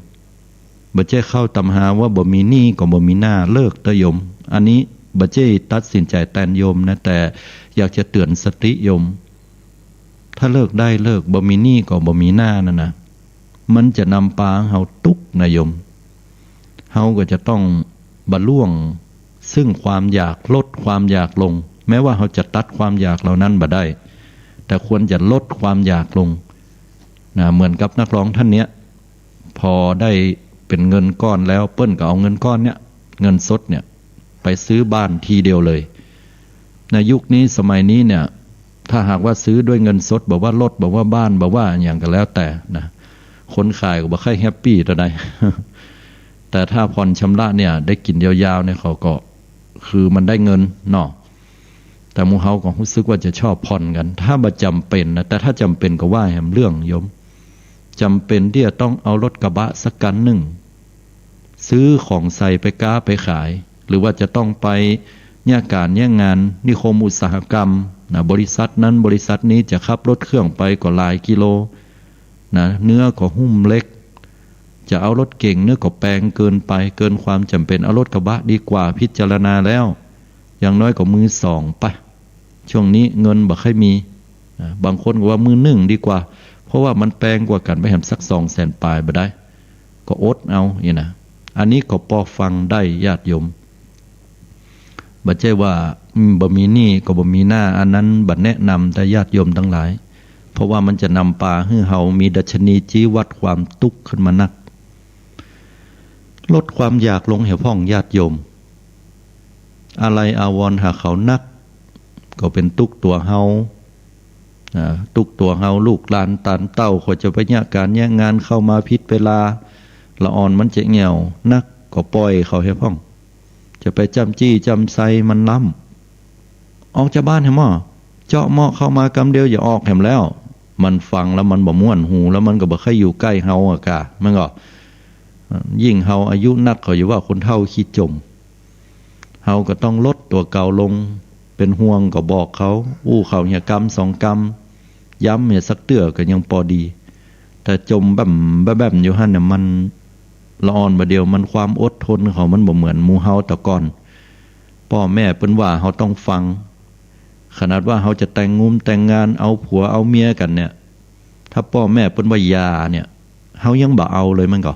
บ่ใจ้เข้าตำฮาว่าบ่มีหนี้ก็บ่มีหน้า เลิกเต๊อะโยม อันนี้บ่ใจ้ตัดสินใจ๋แตนโยมนะ แต่อยากจะเตื๋อนสติโยม ถ้าเลิกได้เลิก บ่มีหนี้ก็บ่มีหน้านั่นนะ มันจะนำปาเฮาตุ๊กนะโยม เฮาก็จะต้องบ่ล่วงซึ่งความอยาก ลดความอยากลง แม้ว่าเฮาจะตัดความอยากเหล่านั้นบ่ได้ แต่ควรจะลดความอยากลงนะ เหมือนกับนักร้องท่านเนี้ย พอได้เป๋นเงินก้อนแล้ว เปิ้นก็เอาเงินก้อนเนี้ย เงินสดเนี่ย ไปซื้อบ้านทีเดียวเลย ในยุคนี้สมัยนี้เนี่ย ถ้าหากว่าซื้อด้วยเงินสด บ่ว่ารถ บ่ว่าบ้าน บ่ว่าอะหยังก็แล้วแต่นะ คนขายก็บ่ค่อยแฮปปี้เต้าใด แต่ถ้าผ่อนชำระเนี่ย ได้กิ๋นยาวๆ เนี่ย เขาก็ คือมันได้เงินเนาะ แต่หมู่เฮาก็ฮู้สึกว่าจะชอบผ่อนกั๋น ถ้าบ่จ๋ำเป๋นนะ แต่ถ้าจ๋ำเป๋นก็ว่าแหมเรื่องโยม จ๋ำเป๋นตี้จะต้องเอารถกระบะสักคันนึ่ง ซื้อของใส่ไปก๊าไปขาย หรือว่าจะต้องไปเยียะก๋านเยียะงานนิคมอุตสาหกรรมนะ บริษัทนั้นบริษัทนี้ จะขับรถเครื่องไปก็หลายกิโลนะ เนื้อก็หุ้มเหล็ก จะเอารถเก๋งเนื้อก็แปงเกินไป เกินความจ๋ำเป๋น เอารถกระบะดีกว่า พิจารณาแล้ว อย่างน้อยก็มือสองปะ ช่วงนี้เงินบ่ค่อยมีนะ บางคนก็ว่ามือนึ่งดีกว่า เพราะว่ามันแปงกว่ากั๋นไปแหมสักสองแสนปายบ่ได้ ก็อดเอานี่นะ อันนี้ก็ปอฟังได้ญาติโยม บ่ใจ้ว่า อืม บ่มีหนี้ก็บ่มีหน้า อันนั้นบ่แนะนำเต๊อะญาติโยมตังหลาย เพราะว่ามันจะนำปาหื้อเฮามีดัชนีชี้วัดความตุ๊กข์ขึ้นมานัก ลดความอยากลงแหมพ่องญาติโยม อาลัยอาวรณ์หาเขานัก ก็เป๋นตุ๊กข์ตั๋วเฮา อ่า ตุ๊กข์ตั๋วเฮา ลูกหลานต๋านเต้า เขาจะไปเยียะก๋านเยียะงาน เข้ามาผิดเวลา ละอ่อนมันจะแง่วนัก ก็ป่อยเขาแหมพ่อง จะไปจ้ำจี้จ้ำไซมันล้ำ ออกจากบ้านแหมหม้อ เจาะเหมาะเข้ามากำเดียวอย่าออกแหมแล้ว มันฟังแล้วมันบ่ม่วนหู แล้วมันก็บ่ใค่อยู่ใก้เฮาอะกา มันก็ ยิ่งเฮาอายุนัก เขาจะว่าคนเฒ่าขี้จ๋ม เฮาก็ต้องลดตั๋วเก่าลง เป๋นห่วงก็บอกเขา อู้เขาเหียกำสองกำ ย้ำเหียสักเตื้อก็ยังปอดี แต่จ๋มแบ้มแบ้มอยู่หั้นเนี่ย มันละอ่อนบ่าเดี่ยว มันความอดทนเขามันบ่เหมือนหมู่เฮาแต่ก่อน ป้อแม่เปิ้นว่าเฮาต้องฟัง ขนาดว่าเฮาจะแต่งงุมแต่งงาน เอาผัวเอาเมียกั๋นเนี่ย ถ้าป้อแม่เปิ้นว่าอย่าเนี่ย เฮายังบ่เอาเลยมันก็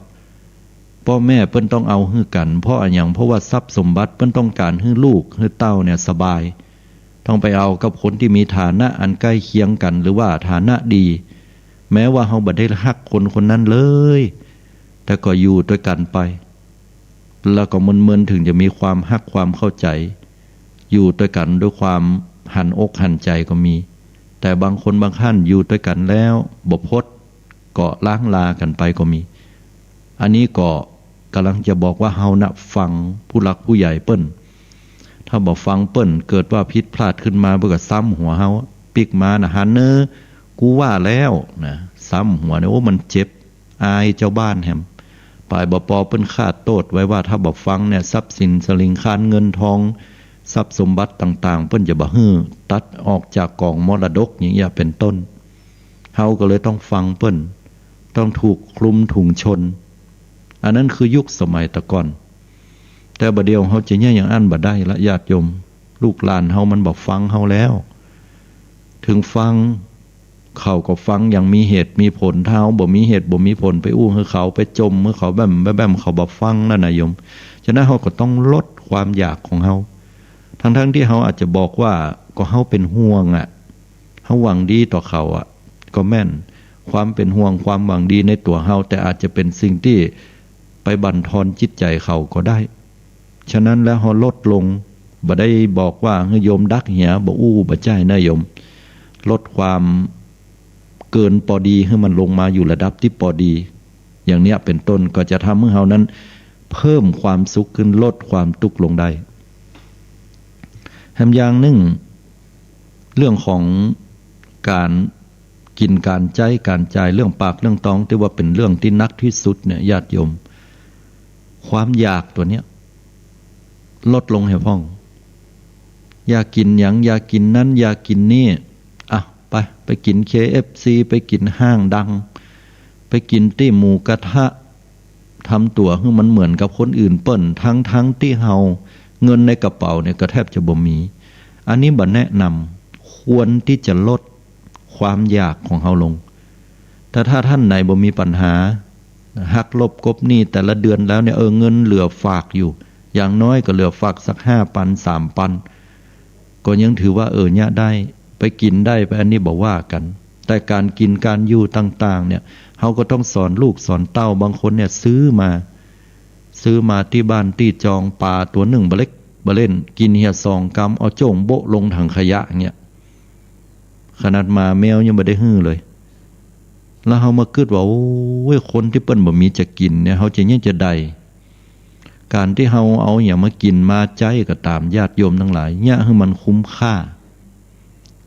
ป้อแม่เปิ้นต้องเอาหื้อกั๋น เพราะอะหยัง เพราะว่าทรัพย์สมบัติเปิ้นต้องก๋านหื้อลูกหื้อเต้าเนี่ยสบาย ต้องไปเอากับคนตี้มีฐานะอันใก้เคียงกั๋น หรือว่าฐานะดี แม้ว่าเฮาบ่ได้ฮักคนคนนั้นเลย แต่ก็อยู่ตวยกั๋นไป แล้วก็เมินๆ เถิงจะมีความฮักความเข้าใจ๋ อยู่ตวยกั๋นด้วยความ หันอกหันใจ๋ก็มี แต่บางคนบางท่านอยู่ตวยกั๋นแล้วบ่พด ก็ล้างลากั๋นไปก็มี อันนี้ก็ก่ำลังจะบอกว่าเฮาน่ะฟังผู้หลักผู้ใหญ่เปิ้น ถ้าบ่ฟังเปิ้น เกิดว่าผิดพลาดขึ้นมา เปิ้นก็ซ้ำหัวเฮา ปิ๊กมาน่ะ หันเน่อ กูว่าแล้วนะ ซ้ำหัวเนี่ย โอ้ มันเจ็บ อายจาวบ้านแหม ป๋ายบ่ปอเปิ้นคาดโต้ษไว้ว่า ถ้าบ่ฟังเนี่ย ทรัพย์สินสลิงคานเงินทอง ทรัพย์สมบัติต่างๆ เปิ้นจะบ่หื้อ ตัดออกจากกองมรดก อย่างเงี้ยเป็นต้น เฮาก็เลยต้องฟังเปิ้น ต้องถูกคลุมถุงชน อันนั้นคือยุคสมัยแต่ก่อน แต่บ่าเดี่ยวเฮาจะเยียะอย่างอั้นบ่ได้ละ ญาติโยม ลูกหลานเฮามันบ่ฟังเฮาแล้ว ถึงฟัง เขาก็ฟังอย่างมีเหตุมีผล ถ้าเฮาบ่มีเหตุบ่มีผลไปอู้หื้อเขา ไปจ่มหื้อเขาแบ้มแบ้ม เขาบ่ฟังนั่นน่ะโยม ฉะนั้นเฮาก็ต้องลดความอยากของเฮา ทั้งๆ ตี้เฮาอาจจะบอกว่า ก็เฮาเป็นห่วงอะ เฮาหวังดีต่อเขาอะ ก็แม่น ความเป็นห่วง ความหวังดีในตั๋วเฮา แต่อาจจะเป็นสิ่งตี้ไปบั่นทอนจิตใจ๋เขาก็ได้ ฉะนั้นแล้วเฮาลดลง บ่ได้บอกว่าหื้อโยมดักเหีย บ่อู้ บ่ใจ้นะโยม ลดความเกินปอดีหื้อมันลงมาอยู่ระดับตี้ปอดี อย่างเนี้ยเป็นต้น ก็จะทำหื้อเฮานั้นเพิ่มความสุขขึ้น ลดความตุ๊กข์ลงได้ แถมอย่างนึ่ง เรื่องของก๋านกิ๋น ก๋านใจ๊ ก๋านจ่าย เรื่องปากเรื่องตอง ตี้ว่าเป๋นเรื่องตี้หนักตี้สุดเนี่ย ญาติโยม ความอยากตั๋วเนี้ย ลดลงแหมพ่อง อยากกิ๋นหยัง อยากกิ๋นนั้น อยากกิ๋นนี้ อ่ะ ไป ไปกิ๋นเคเอฟซี ไปกิ๋นห้างดัง ไปกิ๋นตี้หมูกระทะ ทำตั๋วหื้อมันเหมือนกับคนอื่นเปิ้น ทั้งๆ ตี้เฮาเงินในกระเป๋าเนี่ยก็แทบจะบ่มี อันนี้บ่แนะนำ ควรตี้จะลดความอยากของเฮาลง แต่ถ้าท่านไหนบ่มีปัญหา หักลบกบหนี้แต่ละเดือนแล้วเนี่ย เออ เงินเหลือฝากอยู่ อย่างน้อยก็เหลือฝากสักห้าปัน สามปัน ก็ยังถือว่า เออ เยียะได้ ไปกิ๋นได้ ไปอันนี้บ่ว่ากั๋น แต่ก๋านกิ๋นก๋านอยู่ต่างๆ เนี่ย เฮาก็ต้องสอนลูกสอนเต้า บางคนเนี่ยซื้อมา ซื้อมาตี้บ้านตี้จอง ป๋าตั๋วนึ่งบ่เล็กบ่เล่น กิ๋นเหียสองกำ เอาโจ้งโบ๊ะลงถังขยะอย่างเงี้ย ขนาดหมาแมวยังบ่ได้หื้อเลย แล้วเฮามากึ๊ดว่า โอ้ย คนตี้เปิ้นบ่มีจะกิ๋นเนี่ย เฮาจะเยียะจาใด ก๋านตี้เฮาเอาหยังมากิ๋นมาใจ๊ก็ต๋าม ญาติโยมตังหลาย เยียะหื้อมันคุ้มค่า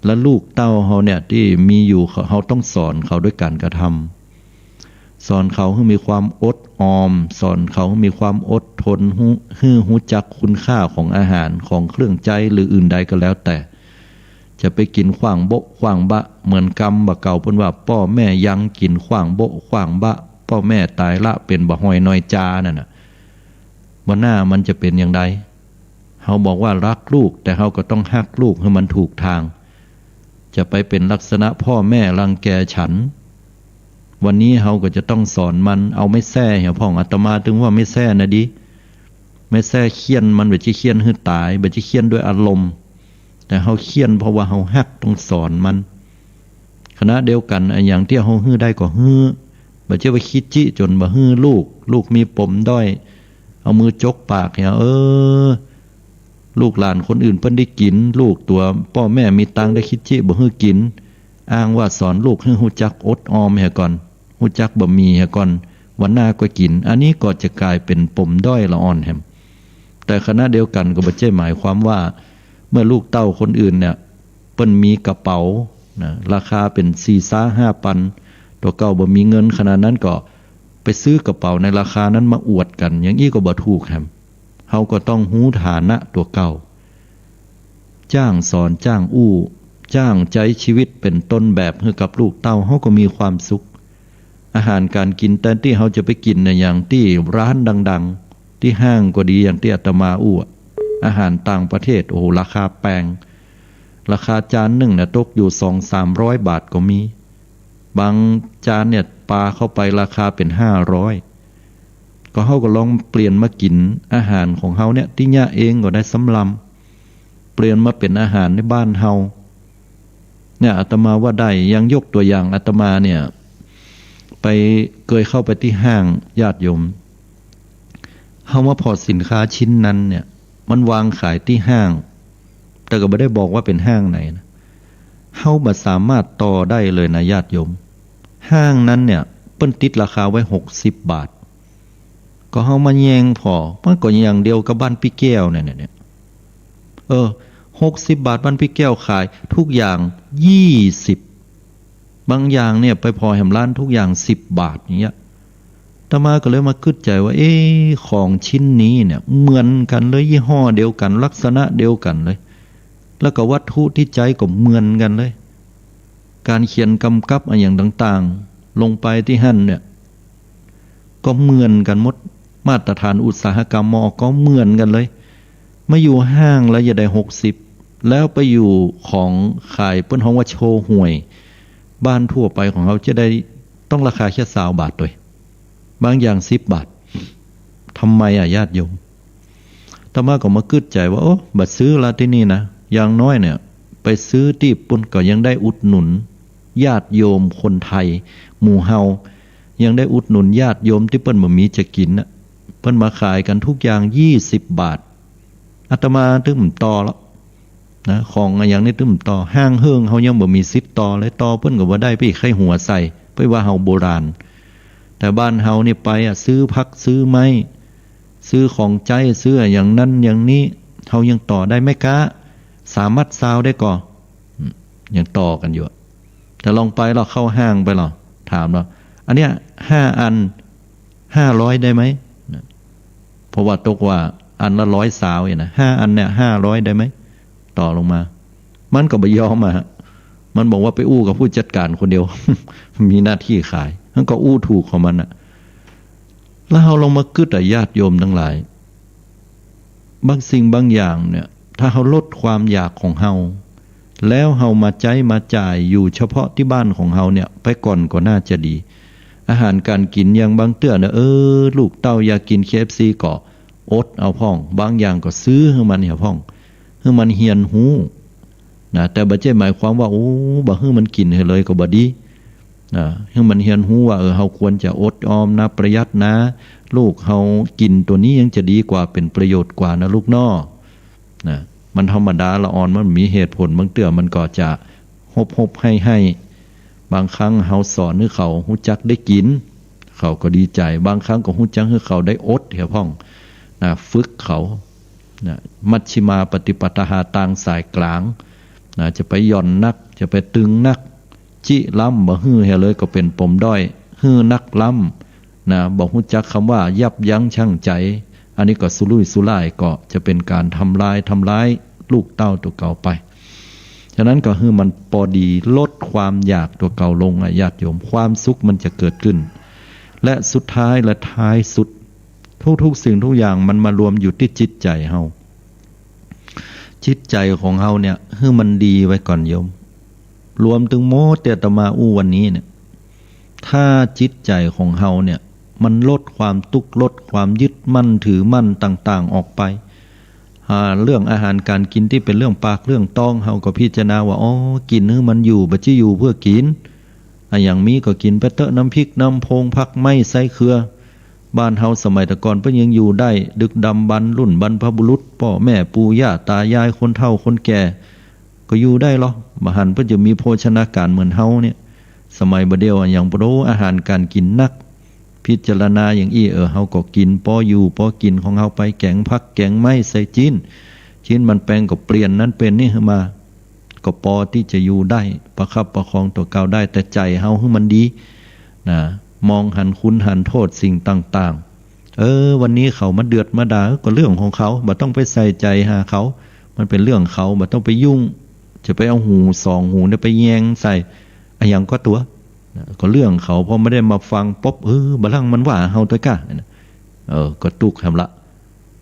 และลูกเต้าเฮาเนี่ยตี้มีอยู่ เฮาต้องสอนเขาด้วยก๋านกระทำ สอนเขาหื้อมีความอดออม สอนเขาหื้อมีความอดทน ฮู้ หื้อฮู้จักคุณค่าของอาหาร ของเครื่องใจ๊ หรืออื่นใดก็แล้วแต่ จะไปกิ๋นขว้างโบ๊ะขว้างบะ เหมือนกำบ่าเก่าเปิ้นว่า ป้อแม่ยังกิ๋นขว้างโบ๊ะขว้างบะ ป้อแม่ต๋ายละเป๋นบ่าหอยนอยจานั่นน่ะ บ่าหน้ามันจะเป๋นอย่างใด เฮาบอกว่าฮักลูก แต่เฮาก็ต้องฮักลูกหื้อมันถูกตาง จะไปเป๋นลักษณะป้อแม่รังแกฉัน วันนี้เฮาก็จะต้องสอนมัน เอาไม้แส้เหียพ่อง อาตมาตึงว่าไม้แส้น่ะดี ไม้แส้เฆี่ยนมัน บ่ใจ้เฆี่ยนหื้อต๋าย บ่ใจ้เฆี่ยนด้วยอารมณ์ แต่เฮาเฆี่ยนเพราะว่าเฮาฮัก ต้องสอนมัน ขณะเดียวกั๋น อะหยังตี้เฮาหื้อได้ก็หื้อ บ่ใจ้ว่าขี้จี้จ๋นบ่หื้อลูก ลูกมีปมด้อย เอามือจกปากเหีย เออ ลูกหลานคนอื่นเปิ้นได้กิ๋น ลูกตั๋วป้อแม่มีตางค์ได้ขี้จี้บ่หื้อกิ๋น อ้างว่าสอนลูกหื้อฮู้จักอดออมเหียก่อน ฮู้จักบ่หมี่เหียก่อน วันหน้าก็กิ๋น อันนี้ก็จะก๋ายเป๋นปมด้อยละอ่อนแหม แต่ขณะเดียวกั๋นก็บ่ใจ้หมายความว่า เมื่อลูกเต้าคนอื่นเนี่ย เปิ้นมีกระเป๋านะ ราคาเป๋นสี่ซาห้าปัน ตั๋วเก่าบ่มีเงินขนาดนั้นก็ไปซื้อกระเป๋าในราคานั้นมาอวดกั๋น อย่างอี้ก็บ่ถูกแหม เฮาก็ต้องฮู้ฐานะตั๋วเก่า จ้างสอน จ้างอู้ จ้างใจ๊ชีวิตเป๋นต้นแบบหื้อกับลูกเต้า เฮาก็มีความสุข อาหารก๋านกิ๋น แตนตี้เฮาจะไปกิ๋นน่ะ อย่างตี้ร้านดังๆ ตี้ห้างก็ดี อย่างตี้อาตมาอู้อะ อาหารต่างประเทศ โอ้โห ราคาแปง ราคาจานนึ่งน่ะ ตกอยู่สองสามร้อยบาทก็มี บางจานเนี่ย ปาเข้าไปราคาเป๋นห้าร้อย ก็เฮาก็ลองเปลี่ยนมากิ๋นอาหารของเฮาเนี่ย ตี้เยียะเองก็ได้สำลำ เปลี่ยนมาเป๋นอาหารในบ้านเฮา เนี่ย อาตมาว่าได้ อย่างยกตั๋วอย่าง อาตมาเนี่ย ไป เกยเข้าไปตี้ห้าง ญาติโยม เฮามาผ่อสินค้าชิ้นนั้นเนี่ย มันวางขายตี้ห้าง แต่ก็บ่ได้บอกว่าเป๋นห้างไหนนะ เฮาบ่สามารถต่อได้เลยนะญาติโยม ห้างนั้นเนี่ยเปิ้นติดราคาไว้หกสิบบาท ก็เฮามาแย่งผ่อ มันก็อย่างเดียวกับบ้านปี้แก้วเนี่ย เนี่ย เนี่ย เออ หกสิบบาทบ้านปี้แก้วขายทุกอย่างยี่สิบ บางอย่างเนี่ยไปผ่อแหมร้านทุกอย่างสิบบาทอย่างเงี้ย อาตมาก็เลยมากึ๊ดใจ๋ว่า เอ๊ะ ของชิ้นนี้เนี่ยเหมือนกั๋นเลย ยี่ห้อเดียวกั๋น ลักษณะเดียวกั๋นเลย แล้วก็วัตถุตี้ใจ๊ก็เหมือนกั๋นเลย ก๋านเขียนก๋ำกับอะหยังต่างๆ ลงไปตี้หั้นเนี่ย ก็เหมือนกั๋นหมด มาตรฐานอุตสาหกรรม มอ ก็เหมือนกั๋นเลย มาอยู่ห้างแล้วจะได้หกสิบ แล้วไปอยู่ของขายเปิ้นฮ้องว่าโชว์ห่วย บ้านทั่วไปของเฮาจะได้ต้องราคาแค่ซาวบาทตวย บางอย่างสิบบาท ทำไมอะญาติโยม อาตมาก็มากึ๊ดใจ๋ว่า โอ้ บ่ซื้อละตี้นี่นะ อย่างน้อยเนี่ย ไปซื้อตี้ปุ้นก็ยังได้อุดหนุนญาติโยมคนไทยหมู่เฮา ยังได้อุดหนุนญาติโยมตี้เปิ้นบ่มีจะกิ๋นน่ะ เปิ้นมาขายกั๋นทุกอย่างยี่สิบบาท อาตมาตึงบ่ต่อละ นะ ของอะหยังนี่ตึงบ่ต่อ ห้างเหิ้งเฮายังบ่มีสิทธิ์ต่อเลย ต่อเปิ้นก็บ่ได้ ไปไขหัวใส่ ไปว่าเฮาโบราณ แต่บ้านเฮานี่ไปอะ ซื้อผักซื้อไม้ ซื้อของใจ๊ ซื้ออะหยังนั้นอย่างนี้ เฮายังต่อได้ แม่ก๊าสามมัดซาวได้ก่อ อืม ยังต่อกั๋นอยู่อะ แต่ลองไปลอเข้าห้างไปลอ ถามลอ อันเนี้ยห้าอันห้าร้อยได้ไหม นะ เพราะว่าตกว่าอันละร้อยซาวเนี่ยนะ ห้าอันเนี่ยห้าร้อยได้ไหม ต่อลงมา มันก็บ่ยอมอะฮะ มันบอกว่าไปอู้กับผู้จัดการคนเดียว มีหน้าตี้ขาย มันก็อู้ถูกของมันน่ะ แล้วเฮาลองมากึ๊ดอะญาติโยมตังหลาย บางสิ่งบางอย่างเนี่ย ถ้าเฮาลดความอยากของเฮา แล้วเฮามาใจ๊มาจ่ายอยู่เฉพาะตี้บ้านของเฮาเนี่ย ไปก่อนก็น่าจะดี อาหารก๋านกิ๋นอย่างบางเตื้อเนี่ย เออ ลูกเต้าอยากกิ๋น เคเอฟซี ก็อดเอาพ่อง บางอย่างก็ซื้อหื้อมันเหียพ่อง หื้อมันเฮียนฮู้ นะ แต่บ่ใจ้หมายความว่า โอ้ บ่หื้อมันกิ๋นหื้อเลยก็บ่ดี นะ หื้อมันเฮียนฮู้ว่า เออ เฮาควรจะอดออมนะ ประหยัดนะ ลูกเฮากิ๋นตั๋วนี้ยังจะดีกว่า เป๋นประโยชน์กว่านะลูกน้อ นะ มันธรรมดาละอ่อน มันมีเหตุผล บางเตื้อมันก็จะฮบๆ ไห้ๆ บางครั้งเฮาสอนหื้อเขาฮู้จักได้กิ๋น เขาก็ดีใจ๋ บางครั้งก็ฮู้จักหื้อเขาได้อดเหียพ่อง นะ ฝึกเขา นะ มัชฌิมาปฏิปทา ตางสายกลาง นะ จะไปหย่อนนัก จะไปตึงนัก จิล้ำบ่หื้อเหียเลยก็เป๋นปมด้อย หื้อนักล้ำ นะ บ่ฮู้จักกำว่ายับยั้งชั่งใจ๋ อันนี้ก็สุรุ่ยสุร่าย ก็จะเป๋นก๋านทำลาย ทำลายลูกเต้าตั๋วเก่าไป ฉะนั้นก็หื้อมันปอดี ลดความอยากตั๋วเก่าลงอะญาติโยม ความสุขมันจะเกิดขึ้น และสุดท้ายและท้ายสุด ทุกๆ สิ่งทุกอย่างมันมารวมอยู่ตี้จิตใจ๋เฮา จิตใจ๋ของเฮาเนี่ย หื้อมันดีไว้ก่อนโยม รวมตึงหมดตี้อาตมาอู้วันนี้เนี่ย ถ้าจิตใจ๋ของเฮาเนี่ย มันลดความตุ๊กข์ ลดความยึดมั่นถือมั่นต่างๆ ออกไป อ่า เรื่องอาหารก๋านกิ๋นตี้เป๋นเรื่องปากเรื่องต๊อง เฮาก็พิจารณาว่า อ๋อ กิ๋นหื้อมันอยู่ บ่ใจ้อยู่เปื้อกิ๋น อะหยังมีก็กิ๋นไปเต๊อะ น้ำพริก น้ำโพง ผักไม้ ไส้เคือ บ้านเฮาสมัยแต่ก่อนเปิ้นยังอยู่ได้ ดึกดำบรรพ์ รุ่นบรรพบุรุษ ป้อแม่ปู่ย่าตายาย คนเฒ่าคนแก่ ก็อยู่ได้ลอ บ่หันเปิ้นจะมีโภชนาการเหมือนเฮาเนี่ย สมัยบ่าเดี่ยวอะหยัง โอ้ อาหารก๋านกิ๋นนัก พิจารณาอย่างอี้ เออ เฮาก็กิ๋นปออยู่ปอกิ๋นของเฮาไป แก๋งผักแก๋งไม้ใส่จิ๊น จิ๊นมันแปงก็เปลี่ยนนั้นเป๋นนี่หื้อมา ก็ปอตี้จะอยู่ได้ ประคับประคองตั๋วเก่าได้ แต่ใจ๋เฮาหื้อมันดี นะ มองหันคุณหันโทษสิ่งต่างๆ เออ วันนี้เขามาเดือดมาด่า ก็เรื่องของเขา บ่ต้องไปใส่ใจ๋หาเขา มันเป๋นเรื่องเขา บ่ต้องไปยุ่ง จะไปเอาหูสองหูเนี่ยไปแยงใส่ อะหยังก็ตั๋ว นะ ก็เรื่องเขา พอบ่ได้มาฟังปุ๊บ เออ บ่าลั้งมันว่าเฮาตวยก้า นะ เออ ก็ตุ๊กข์แหมละ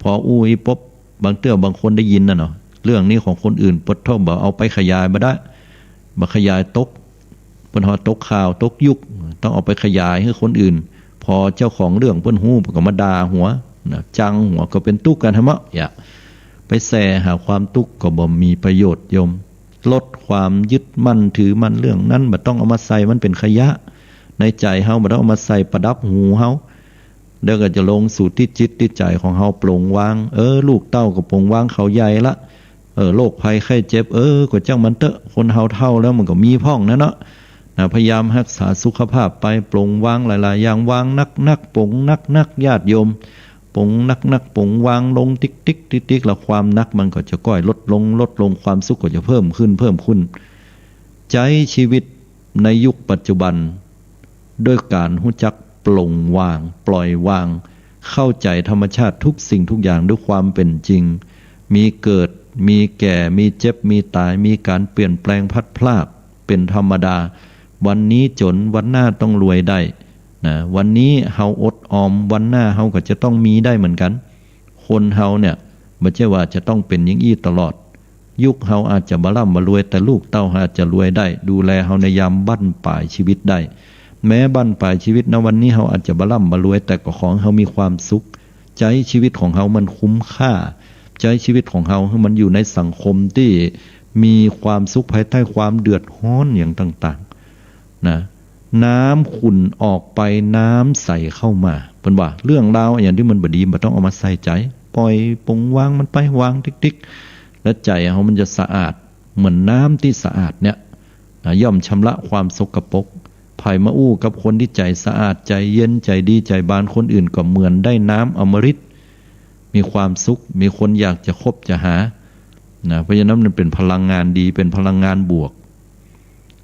พออู้อี้ปุ๊บ บางเตื้อบางคนได้ยินน่ะเนาะ เรื่องนี้ของคนอื่น ปะโถ บ่เอาไปขยายบ่ได้ บ่ขยายตก เปิ้นฮ้องตกข่าวตกยุค ต้องเอาไปขยายหื้อคนอื่น พอเจ้าของเรื่องเปิ้นฮู้ เปิ้นก็มาด่าหัว นะ จังหัว ก็เป๋นตุ๊กข์กั๋นหั้นเนาะ อย่าไปแส่หาความตุ๊กข์ ก็บ่มีประโยชน์โยม ลดความยึดมั่นถือมั่น เรื่องนั้นบ่ต้องเอามาใส่ มันเป๋นขยะ ในใจ๋เฮา บ่ต้องเอามาใส่ประดับหูเฮา แล้วก็จะลงสู่ตี้จิตตี้ใจ๋ของเฮา ปลงวาง เออ ลูกเต้าก็ปลงวางเขาใหญ่ละ เออ โรคภัยไข้เจ็บ เออ ก็จ้างมันเต๊อะ คนเฮาเฒ่าแล้วมันก็มีพ่องนะเนาะ นะ พยายามฮักษาสุขภาพไป ปลงวางหลายๆ อย่าง วางนักๆ ปลงนักๆ ญาติโยม ปลงนักๆ ปลงวางลงติ๊กๆ ติ๊กๆ แล้วความหนักมันก็จะก้อยลดลง ลดลง ความสุขก็จะเพิ่มขึ้น เพิ่มขึ้น ใจ๊ชีวิตในยุคปัจจุบัน ด้วยก๋านฮู้จักปลงวาง ปล่อยวาง เข้าใจ๋ธรรมชาติทุกสิ่งทุกอย่างด้วยความเป๋นจริง มีเกิด มีแก่ มีเจ็บ มีต๋าย มีก๋านเปลี่ยนแปลงพลัดพราก เป๋นธรรมดา วันนี้จ๋น วันหน้าต้องรวยได้ นะ วันนี้เฮาอดออม วันหน้าเฮาก็จะต้องมีได้เหมือนกั๋น คนเฮาเนี่ย บ่ใจ้ว่าจะต้องเป๋นอย่างอี้ตลอด ยุคเฮาอาจจะบ่ร่ำบ่รวย แต่ลูกเต้าเฮาอาจจะรวยได้ ดูแลเฮาในยามบั้นปลายชีวิตได้ แม้บั้นปลายชีวิตนะ วันนี้เฮาอาจจะบ่ร่ำบ่รวย แต่ก็ขอหื้อเฮามีความสุข ใจ๊ชีวิตของเฮามันคุ้มค่า ใจ๊ชีวิตของเฮาหื้อมันอยู่ในสังคมตี้มีความสุขภายใต้ความเดือดฮ้อนอย่างต่างๆ นะ น้ำขุ่นออกไป น้ำใสเข้ามา เปิ้นว่า เรื่องราวอะหยังตี้มันบ่ดี บ่ต้องเอามาใส่ใจ๋ ปล่อยปลงวางมันไป วางติ๊กๆ แล้วใจ๋เฮามันจะสะอาด เหมือนน้ำตี้สะอาดเนี่ย นะ ย่อมชำระความสกปรก ใผมาอู้กับคนตี้ใจ๋สะอาด ใจ๋เย็น ใจ๋ดี ใจ๋บาน คนอื่นก็เหมือนได้น้ำอมฤต มีความสุข มีคนอยากจะคบจะหา นะ เพราะฉะนั้นมันเป๋นพลังงานดี เป๋นพลังงานบวก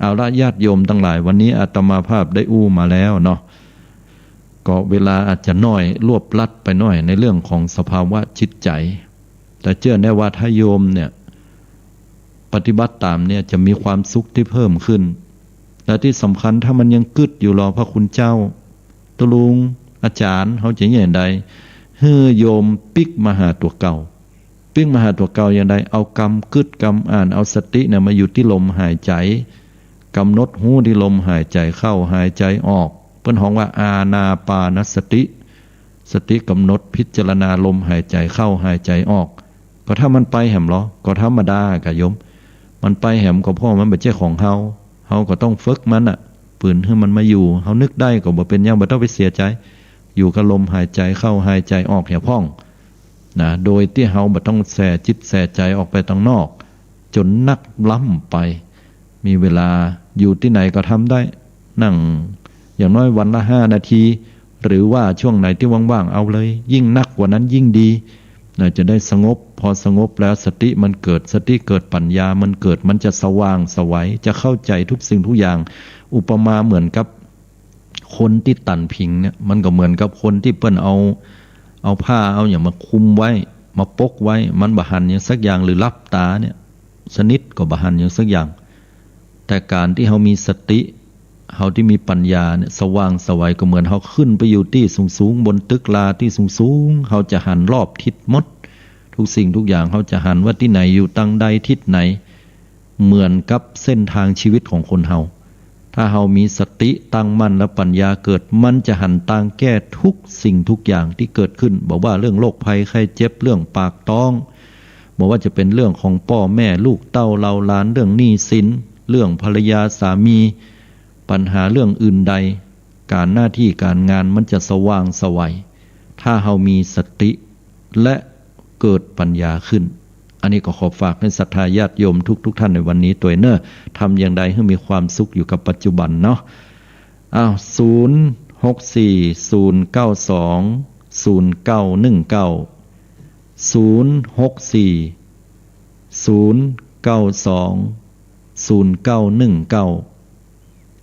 เอาละ ญาติโยมตังหลาย วันนี้อาตมาภาพได้อู้มาแล้วเนาะ ก็เวลาอาจจะน้อย รวบรัดไปหน้อยในเรื่องของสภาวะจิตใจ๋ แต่เจื้อแน่ว่าถ้าโยมเนี่ย ปฏิบัติต๋ามเนี่ย จะมีความสุขตี้เพิ่มขึ้น และตี้สำคัญ ถ้ามันยังกึ๊ดอยู่ลอ พระคุณเจ้า ตุ๊ลุง อาจ๋ารย์ เฮาจะเยียะใด หื้อโยมปิ๊กมาหาตั๋วเก่า ปิ๊กมาหาตั๋วเก่าอย่างใด เอากำกึ๊ดกำอ่าน เอาสติเนี่ยมาอยู่ตี้ลมหายใจ๋ ก๋ำหนดฮู้ตี้ลมหายใจ๋เข้า หายใจ๋ออก เปิ้นฮ้องว่าอานาปานสติ สติก๋ำหนดพิจารณาลมหายใจ๋เข้า หายใจ๋ออก ก็ถ้ามันไปแหมลอ ก็ธรรมดาก่ะโยม มันไปแหมก็เพราะมันบ่ใจ้ของเฮา เฮาก็ต้องฝึกมันน่ะ ฝืนหื้อมันมาอยู่ เฮานึกได้ก็บ่เป๋นหยัง บ่ต้องไปเสียใจ๋ อยู่กับลมหายใจ๋เข้า หายใจ๋ออกเหียพ่อง นะ โดยตี้เฮาบ่ต้องแส่จิตแส่ใจ๋ออกไปตังนอก จ๋นนักล้ำไป มีเวลาอยู่ตี้ไหนก็ทำได้ นั่งอย่างน้อยวันละห้านาที หรือว่าช่วงไหนตี้ว่างๆ เอาเลย ยิ่งนักกว่านั้นยิ่งดี นะ จะได้สงบ พอสงบแล้วสติมันเกิด สติเกิดปัญญามันเกิด มันจะสว่างไสว จะเข้าใจ๋ทุกสิ่งทุกอย่าง อุปมาเหมือนกับ คนตี้ตั๋นผิงเนี่ย มันก็เหมือนกับคนตี้เปิ้นเอา เอาผ้าเอาหยังมาคลุมไว้ มาปกไว้ มันบ่หันหยังสักอย่าง หรือหลับต๋าเนี่ย สนิทก็บ่หันหยังสักอย่าง แต่ก๋านตี้เฮามีสติ เฮาตี้มีปัญญาเนี่ย สว่างไสว ก็เหมือนเฮาขึ้นไปอยู่ตี้สูงๆ บนตึกราตี้สูงๆ เฮาจะหันรอบทิศหมด ทุกสิ่งทุกอย่าง เฮาจะหันว่าตี้ไหนอยู่ตังใดทิศไหน เหมือนกับเส้นทางชีวิตของคนเฮา ถ้าเฮามีสติตั้งมั่นและปัญญาเกิด มันจะหันตางแก้ทุกสิ่งทุกอย่างตี้เกิดขึ้น บ่ว่าเรื่องโรคภัยไข้เจ็บ เรื่องปากต๊อง บ่ว่าจะเป๋นเรื่องของป้อแม่ลูกเต้าเหล่าหลาน เรื่องหนี้สิน เรื่องภรรยาสามี ปัญหาเรื่องอื่นใด ก๋านหน้าตี้ก๋านงานมันจะสว่างไสว ถ้าเฮามีสติ และเกิดปัญญาขึ้น อันนี้ก็ขอฝากหื้อศรัทธาญาติโยมทุกๆ ท่านในวันนี้ตวยเน่อ ทำอย่างใดหื้อมีความสุขอยู่กับปัจจุบันเนาะ อ้าว ศูนย์ หก สี่ ศูนย์ เก้า สอง ศูนย์ เก้า หนึ่ง เก้า ศูนย์ หก สี่ ศูนย์ เก้า สอง ศูนย์ เก้า หนึ่ง เก้า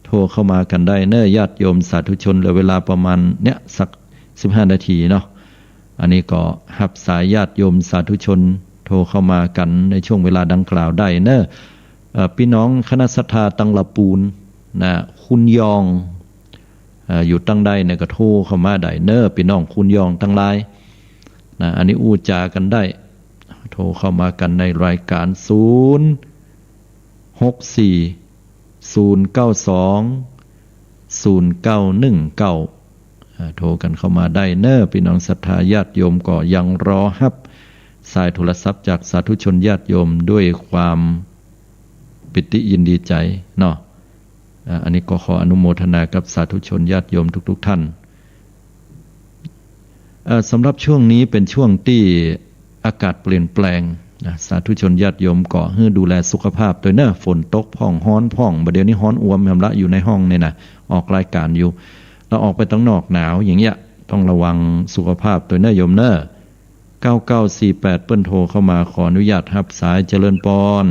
โทรเข้ามากั๋นได้เน่อ ญาติโยมสาธุชน เหลือเวลาประมาณเนี่ยสักสิบห้านาทีเนาะ อันนี้ก็ฮับสายญาติโยมสาธุชนโทรเข้ามากั๋นในช่วงเวลาดังกล่าวได้เน่อ เอ่อ ปี้น้องคณะศรัทธาตังละปูนนะ คุนยอง เอ่อ อยู่ตังใดเนี่ยก็โทรเข้ามาได้เน่อ ปี้น้องคุนยองตังหลายนะ อันนี้อู้จ๋ากั๋นได้ โทรเข้ามากั๋นในรายก๋าน ศูนย์ หก สี่ ศูนย์ เก้า สอง ศูนย์ เก้า หนึ่ง เก้า อ่า โทรกั๋นเข้ามาได้เน่อ ปี้น้องศรัทธาญาติโยมก็ยังรอฮับสายโทรศัพท์จากสาธุชนญาติโยมด้วยความปีติยินดีใจ๋เนาะ อ่า อันนี้ก็ขออนุโมทนากับสาธุชนญาติโยมทุกๆ ท่าน เอ่อ สำหรับช่วงนี้เป๋นช่วงตี้อากาศเปลี่ยนแปลง นะ สาธุชนญาติโยมก็หื้อดูแลสุขภาพตวยเน่อ ฝนตกพ่องฮ้อนพ่อง บ่าเดี่ยวนี้ฮ้อนอวมแหมละ อยู่ในห้องนี่นะ ออกรายการอยู่ แล้วออกไปตังนอกหนาวอย่างเงี้ย ต้องระวังสุขภาพตวยเน่อโยมเน่อ เก้าเก้าสี่แปด เปิ้นโทรเข้ามา ขออนุญาตฮับสาย เจริญปอน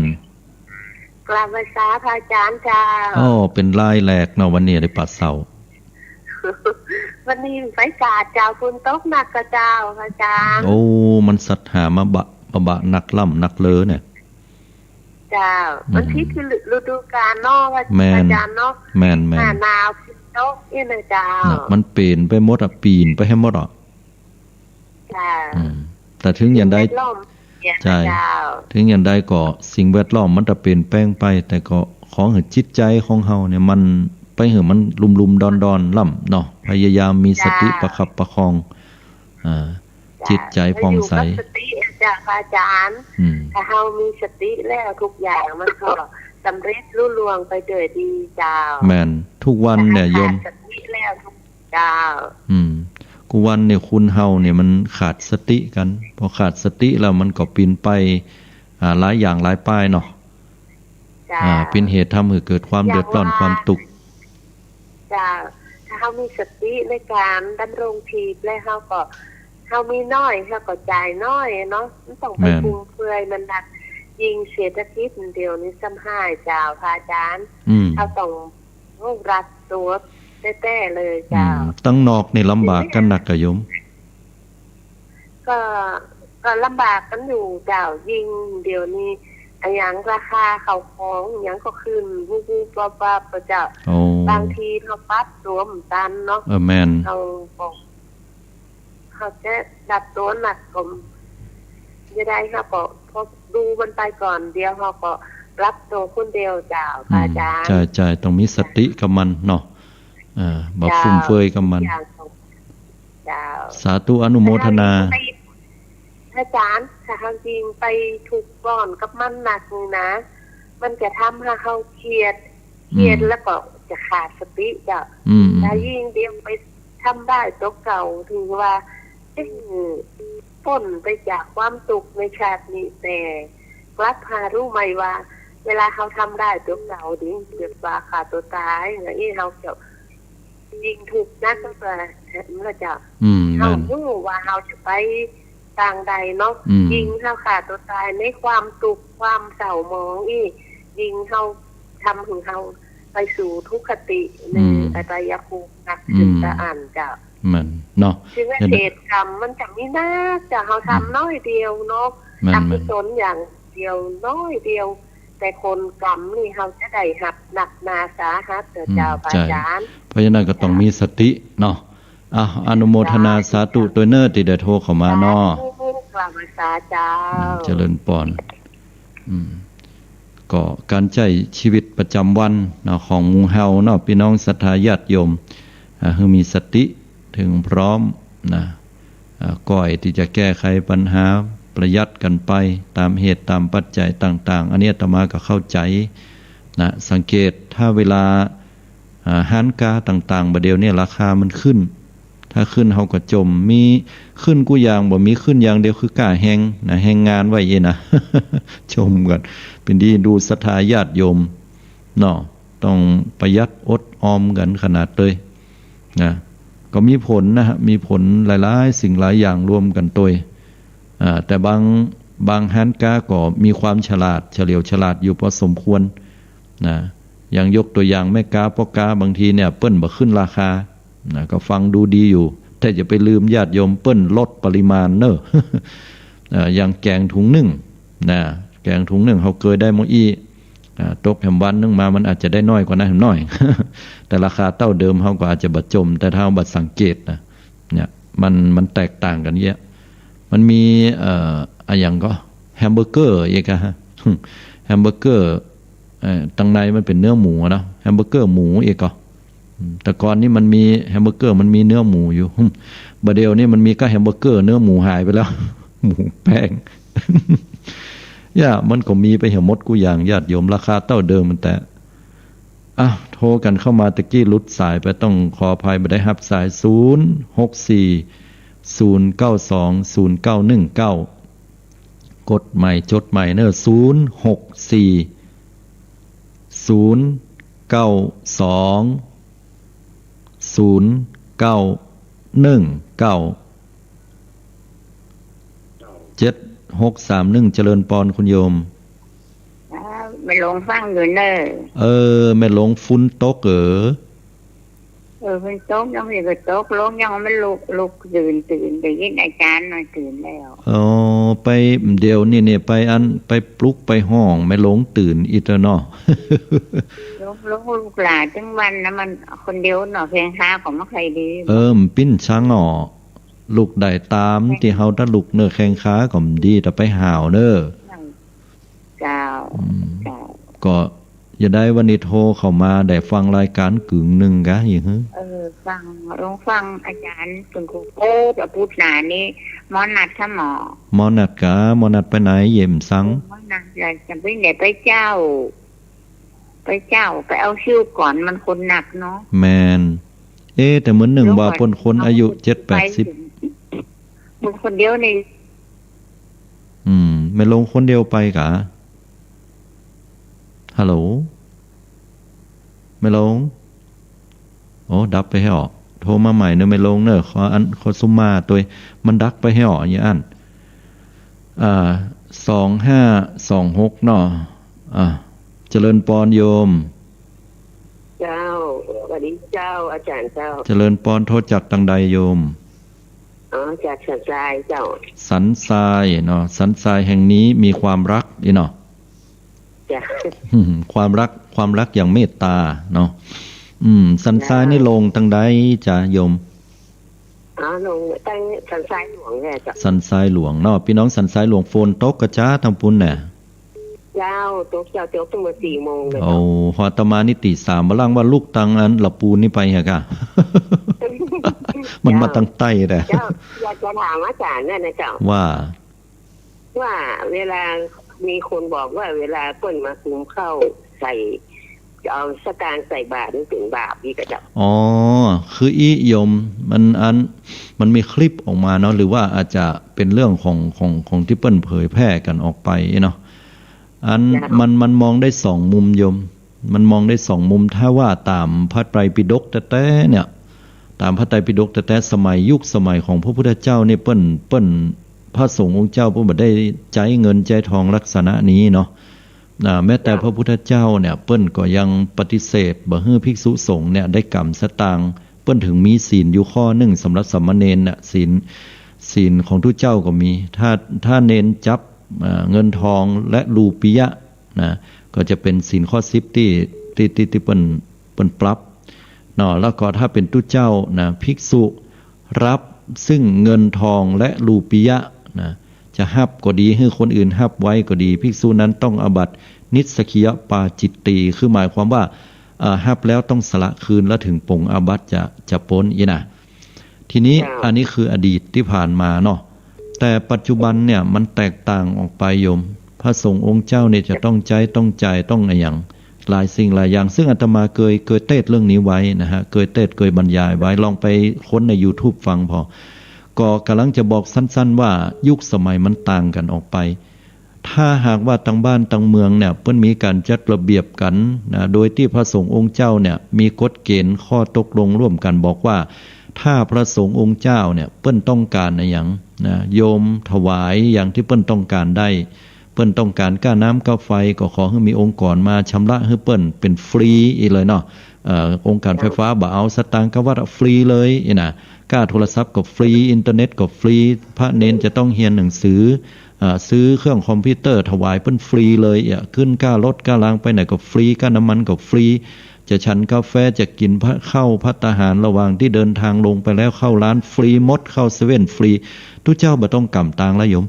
กราบไหว้สาพระอาจารย์เจ้า อ้อ เป๋นลายแหลกเนาะ วันนี้ได้ปะเสา วันนี้ไปกาดเจ้า ฝนตกหนักกะเจ้า พระอาจารย์ โอ้ มันสัดหามาบะ บะบะนักล่ำนักเลอเนี่ย เจ้า อืม มันผิดฤดูกาลเนาะ พระ แม่น อาจารย์เนาะ แม่น แม่น หน้าหนาวฝนตกอี้นะเจ้า น่ะ มันเป๋นไปหมดอะ ปี๋นไปหื้อหมดอะ เจ้า อืม แต่เถิงอย่างใด สิ่งแวดล้อมเปลี่ยน ใจ้ นะเจ้า เถิงอย่างใดก็สิ่งแวดล้อมมันจะเปลี่ยนแปลงไป แต่ก็ขอหื้อจิตใจ๋ของเฮาเนี่ยมันไปหื้อมันลุ่มๆดอนๆล่ำเนาะ พยายามมีสติ เจ้า ประคับประคอง อ่า เจ้า จิตใจ๋ผ่องใส ให้อยู่กับสติอะเจ้า พระอาจารย์ อืม ถ้าเฮามีสติแล้วทุกอย่างมันก็สำเร็จลุล่วงไปโดยดีเจ้า แม่น ทุกวันเนี่ยโยม ถ้าเฮาขาดสติแล้วทุก เจ้า อืม กู้วันเนี่ยคนเฮาเนี่ยมันขาดสติกั๋น พอขาดสติแล้วมันก็เป๋นไป อ่า หลายอย่างหลายป้ายเนาะ เจ้า อ่า เป๋นเหตุทำหื้อเกิดความเดือดร้อน อย่างว่า ความตุ๊กข์ เจ้า ถ้าเฮามีสติในก๋านดำรงชีวิตแล้วเฮาก็ เฮามีน้อยเฮาก็ใจ๊น้อยเนาะ มันต้องไป แม่น ฟุ่มเฟือยมันนัก ยิ่งเศรษฐกิจเดี๋ยวนี้ซ้ำฮ้ายเจ้า พระอาจารย์ อืม เฮาต้อง โอ้ รัดตั๋วแต๊ๆเลยเจ้า อืม ตังนอกนี่ลำบากกั๋นนักก่อโยม ก็ ก็ลำบากกั๋นอยู่เจ้า ยิ่งเดี๋ยวนี้อะหยังราคาข้าวของอะหยังก็ขึ้นวุบๆวับๆ เจ้า โอ้ บางทีเฮาปรับตั๋วบ่ตันเนาะ เออ แม่น เฮาก็ เฮาจะปรับตั๋วหนักก็บ่ได้ เฮาก็พอดูมันไปก่อน เดี๋ยวเฮาก็ปรับตั๋วคนเดียวเจ้า อืม พระอาจารย์ ใจ้ๆ ต้องมีสติกับมันเนาะ อ่า บ่ เจ้า ฟุ่มเฟือยกับมัน ทุกอย่างต้อง เจ้า สาธุอนุโมทนา ถ้าเฮายิ่งไป พระอาจารย์ ถ้าเฮายิ่งไปทุกข์ร้อนกับมันนักนี่นะ มันจะทำหื้อเฮาเครียด เครียด อืม แล้วก็จะขาดสติเจ้า อืม อืม ถ้ายิ่งเดี๋ยวไป ทำได้ตั๋วเก่า ถือว่า เอ๊ะ ป๊นไปจากความตุ๊กข์ในชาตินี้ แต่กลับหาฮู้ไหมว่า เวลาเฮาทำได้ตั๋วเก่านี่ เกิดว่าฆ่าตั๋วต๋าย อย่างนี้เฮาจะยิ่งตุ๊กข์นักกว่านั้นละเจ้า อืม เฮา แม่น ฮู้ว่าเฮาจะไปตางใดเนาะ อืม ยิ่งเฮาฆ่าตั๋วต๋ายในความตุ๊กข์ ความเศร้าหมองอี้ ยิ่งเฮาทำหื้อเฮาไปสู่ทุกขติใน อืม อบายภูมิ หนักขึ้น อืม ตะอั้นเจ้า แม่นเนาะ ถึงว่า เศษกรรมมันจะมีนักเจ้า เฮาทำ อืม น้อยเดียวเนาะ แม่น อกุศลอย่างเดียวน้อยเดียว แต่ผลกรรมนี่เฮาจะได้ฮับหนักหนาสาหัสเจ้า อืม พระอาจารย์ ใจ้ เพราะฉะนั้นก็ต้องมีสติเนาะ อ่ะ อนุโมทนา เจ้า สาธุตวยเน่อตี้ได้โทรเข้ามาเนาะ สาธุ กราบไหว้สาเจ้า อืม เจริญปอน อืม ก็ก๋านใจ๊ชีวิตประจ๋ำวันเนาะ ของหมู่เฮาเนาะ ปี้น้องศรัทธาญาติโยม อ่า หื้อมีสติเถิงพร้อมนะ อ่า ก่อยตี้จะแก้ไขปัญหา ประหยัดกั๋นไปต๋ามเหตุต๋ามปัจจัยต่างๆ อันนี้อาตมาก็เข้าใจ๋นะ สังเกตถ้าเวลา อ่า ฮ้านก๊าต่างๆ บ่าเดี่ยวนี้ราคามันขึ้น ถ้าขึ้นเฮาก็จ่ม มีขึ้นกู้อย่าง บ่มีขึ้นอย่างเดียวคือก๊าแฮงนะ แฮงงานว่าอี้นะ จ่มกั๋น เป๋นดี ดูศรัทธาญาติโยมเนาะ ต้องประหยัดอดออมกั๋นขนาดเลยนะ ก็มีผลนะฮะ มีผลหลายๆ สิ่งหลายอย่างรวมกั๋นตวย อ่า แต่บาง บางฮ้านก๊าก็มีความฉลาด เฉลียวฉลาดอยู่พอสมควรนะ อย่างยกตั๋วอย่างแม่ก๊า ป้อก๊า บางทีเนี่ยเปิ้นบ่ขึ้นราคา นะ ก็ฟังดูดีอยู่ แต่อย่าไปลืมญาติโยม เปิ้นลดปริมาณเน่อ เอ่อ อย่างแก๋งถุงนึ่งนะ แก๋งถุงนึ่งเฮาเกยได้หม้ออี้ อ่า ตกแหมวันนึ่งมามันอาจจะได้น้อยกว่านั้นหน้อย แต่ราคาเต้าเดิมเฮาก็อาจจะบ่จ่ม แต่ถ้าเฮาบ่สังเกตนะ เนี่ย มัน มันแตกต่างกั๋นเยียะ มันมี เอ่อ อะหยังก็ แฮมเบอร์เกอร์อีกอะฮะ แฮมเบอร์เกอร์ เอ่อ ตังในมันเป๋นเนื้อหมูอะเนาะ แฮมเบอร์เกอร์หมูอีกก็ อืม แต่ก่อนนี้มันมีแฮมเบอร์เกอร์ มันมีเนื้อหมูอยู่ หึ่ม บ่าเดี่ยวนี้มันมีก้าแฮมเบอร์เกอร์ เนื้อหมูหายไปแล้ว หมูแป้ง เนี่ย มันก็มีไปเหียหมดกู้อย่าง ญาติโยม ราคาเต้าเดิมมันแต่ อ่ะ โทรกั๋นเข้ามาตะกี้หลุดสายไป ต้องขออภัย บ่ได้ฮับสาย ศูนย์ หก สี่ ศูนย์ เก้า สอง ศูนย์ เก้า หนึ่ง เก้า จดใหม่ จดใหม่เนอะ ศูนย์ หก สี่ ศูนย์ เก้า สอง ศูนย์ เก้า หนึ่ง เก้า เจ็ด หก สาม หนึ่ง เจริญปอนคุณโยม อ้าว แม่หลวงฟังอยู่เนอะ เออ แม่หลวงฝนตกเหรอ เออ ฝนตก ยังไม่ได้ตก หลวงยังไม่ลุก ลุกตื่น ตื่น ได้ยินอาจารย์หน่อยตื่นแล้ว อ๋อ ไป เดี๋ยวนี้เนี่ย ไปอัน ไปปลุกไปฮ้องแม่หลวงตื่นอีกแล้วเนาะ หลวง หลวงลูกหลานตึงวันนะ มันคนเดียวเนาะ แข้งขาก็ไม่ค่อยดี เออ มันปิ้นชังอ่อ ลุกได้ต๋ามตี้เฮา ถ้าลุกเนอะ แข้งขาก็บ่ดี แต่ไปห้าวเนอะ เจ้า อืม เจ้า ก็อย่าได้วันนี้โทรเข้ามา ได้ฟังรายการกึ่งหนึ่งกะ อีหื้อ เออ ฟัง ลองฟังอาจารย์ คุณครู โอ้ พระพุทธนานี่ หมอนัดค่ะหมอ หมอนัดกะ หมอนัดไปไหน เยี่ยมสัง หมอนัดจะ จะไปไหน ไปเจ้า ไปเจ้า ไปเอาคิวก่อน มันคนนักเนาะ แม่น เอ๊ะ แต่เหมือนหนึ่งว่าเปิ้นคนอายุเจ็ดแปดสิบ เปิ้นคนเดียวนี่ อืม แม่หลวงคนเดียวไปกะ ฮัลโหล แม่หลวง โอ้ ดับไปแฮะ โทรมาใหม่เนอะแม่หลวงเนอะ ขออัน ขอสุมมาตวย มันดับไปแฮะ อย่างอั้น อ่า สองห้าสองหก เนาะ อ่า เจริญปอนโยม เจ้า สวัสดีเจ้า อาจารย์เจ้า เจริญปอน โทรจากตังใดโยม อ๋อ จากสันทรายเจ้า สันทรายเนาะ สันทรายแห่งนี้มีความรักอีเนาะ จ้ะ ความรัก ความรักอย่างเมตตาเนาะ อืม สันทรายนี่ลงตังใดจ๊ะโยม อ๋อ ลงตังสันทรายหลวงเนี่ยเจ้า สันทรายหลวงเนาะ ปี้น้องสันทรายหลวงฝนตกก่อจ๊ะตังปู้นแหน่ เจ้า ตกเจ้า ตกตั้งแต่สี่โมงเลยเจ้า โอ้ ฮอดอาตมานี่ตีสาม บ่าล่างว่าลุกตังอันละปูนนี่ไปเหรอกะ มันมาตังใต้แหละ เจ้า อยากจะถามอาจารย์เนี่ยนะเจ้า ว่า ว่าเวลามีคนบอกว่าเวลาเปิ้นมาคุมข้าวใส่ จะเอาสตางค์ใส่บาตรนี่เป็นบาปอีกอะเจ้า อ๋อ คืออี้โยม มันอัน มันมีคลิปออกมาเนาะ หรือว่าอาจจะเป็นเรื่องของ ของ ของตี้เปิ้นเผยแพร่กั๋นออกไปเนาะ อัน มัน มันมองได้สองมุมโยม มันมองได้สองมุม ถ้าว่าต๋ามพระไตรปิฎกแต๊ๆ เนี่ย ต๋ามพระไตรปิฎกแต๊ๆ สมัย ยุคสมัยของพระพุทธเจ้านี่เปิ้น เปิ้น พระสงฆ์องค์เจ้าเปิ้นบ่ได้ใจ๊เงินใจ๊ทองลักษณะนี้เนาะ อ่า แม้แต่พระพุทธเจ้าเนี่ย เปิ้นก็ยังปฏิเสธบ่หื้อภิกษุสงฆ์เนี่ยได้กำสตางค์ เปิ้นถึงมีศีลอยู่ข้อหนึ่งสำหรับสามเณรน่ะ ศีล ศีลของตุ๊เจ้าก็มี ถ้า ถ้าเณรจับ อ่า เงินทองและรูปียะนะ ก็จะเป็นศีลข้อสิบตี้ ตี้ ตี้ ตี้เปิ้น เปิ้นปรับเนาะ แล้วก็ถ้าเป็นตุ๊เจ้านะ ภิกษุรับซึ่งเงินทองและรูปียะนะ จะฮับก็ดี หื้อคนอื่นฮับไว้ก็ดี ภิกษุนั้นต้องอาบัตินิสสกิยปาจิตตี คือหมายความว่า เอ่อ ฮับแล้วต้องสละคืน แล้วถึงปงอาบัติจะ จะป๊นอี้นะ ทีนี้ เจ้า อันนี้คืออดีตตี้ผ่านมาเนาะ แต่ปัจจุบันเนี่ยมันแตกต่างออกไปโยม พระสงฆ์องค์เจ้าเนี่ยจะต้องใจ๊ ต้องจ่าย ต้องอะหยัง หลายสิ่งหลายอย่าง ซึ่งอาตมาเกย เกยเตสน์เรื่องนี้ไว้นะฮะ เกยเตสน์ เกยบรรยายไว้ ลองไปค้นในยูทูบฟังผ่อ ก็กำลังจะบอกสั้นๆ ว่ายุคสมัยมันต่างกั๋นออกไป ถ้าหากว่าตังบ้านตังเมืองเนี่ย เปิ้นมีก๋านจัดระเบียบกั๋นนะ โดยตี้พระสงฆ์องค์เจ้าเนี่ย มีกฎเกณฑ์ข้อตกลงร่วมกั๋นบอกว่า ถ้าพระสงฆ์องค์เจ้าเนี่ย เปิ้นต้องก๋านอะหยังนะ โยมถวายอย่างตี้เปิ้นต้องก๋านได้ เปิ้นต้องก๋านก้าน้ำก้าไฟ ก็ขอหื้อมีองค์กรมาชำระหื้อเปิ้นเป๋นฟรีอี้เลยเนาะ เอ่อ องค์การไฟฟ้าบ่เอาสตางค์ก้าวัตต์อะ ฟรีเลยอี้นะ ก้าโทรศัพท์ก็ฟรี อินเทอร์เน็ตก็ฟรี พระเณรจะต้องเฮียนหนังสือ อ่า ซื้อเครื่องคอมพิวเตอร์ถวายเปิ้นฟรีเลย อ่ะ ขึ้นก้ารถก้าลางไปไหนก็ฟรี ก้าน้ำมันก็ฟรี จะฉันกาแฟ จะกิ๋นพะ ข้าวภัตตาหาร ระหว่างตี้เดินทางลงไปแล้ว เข้าร้านฟรีหมด เข้าเซเว่นฟรี ตุ๊เจ้าบ่ต้องก๋ำตางค์ละโยม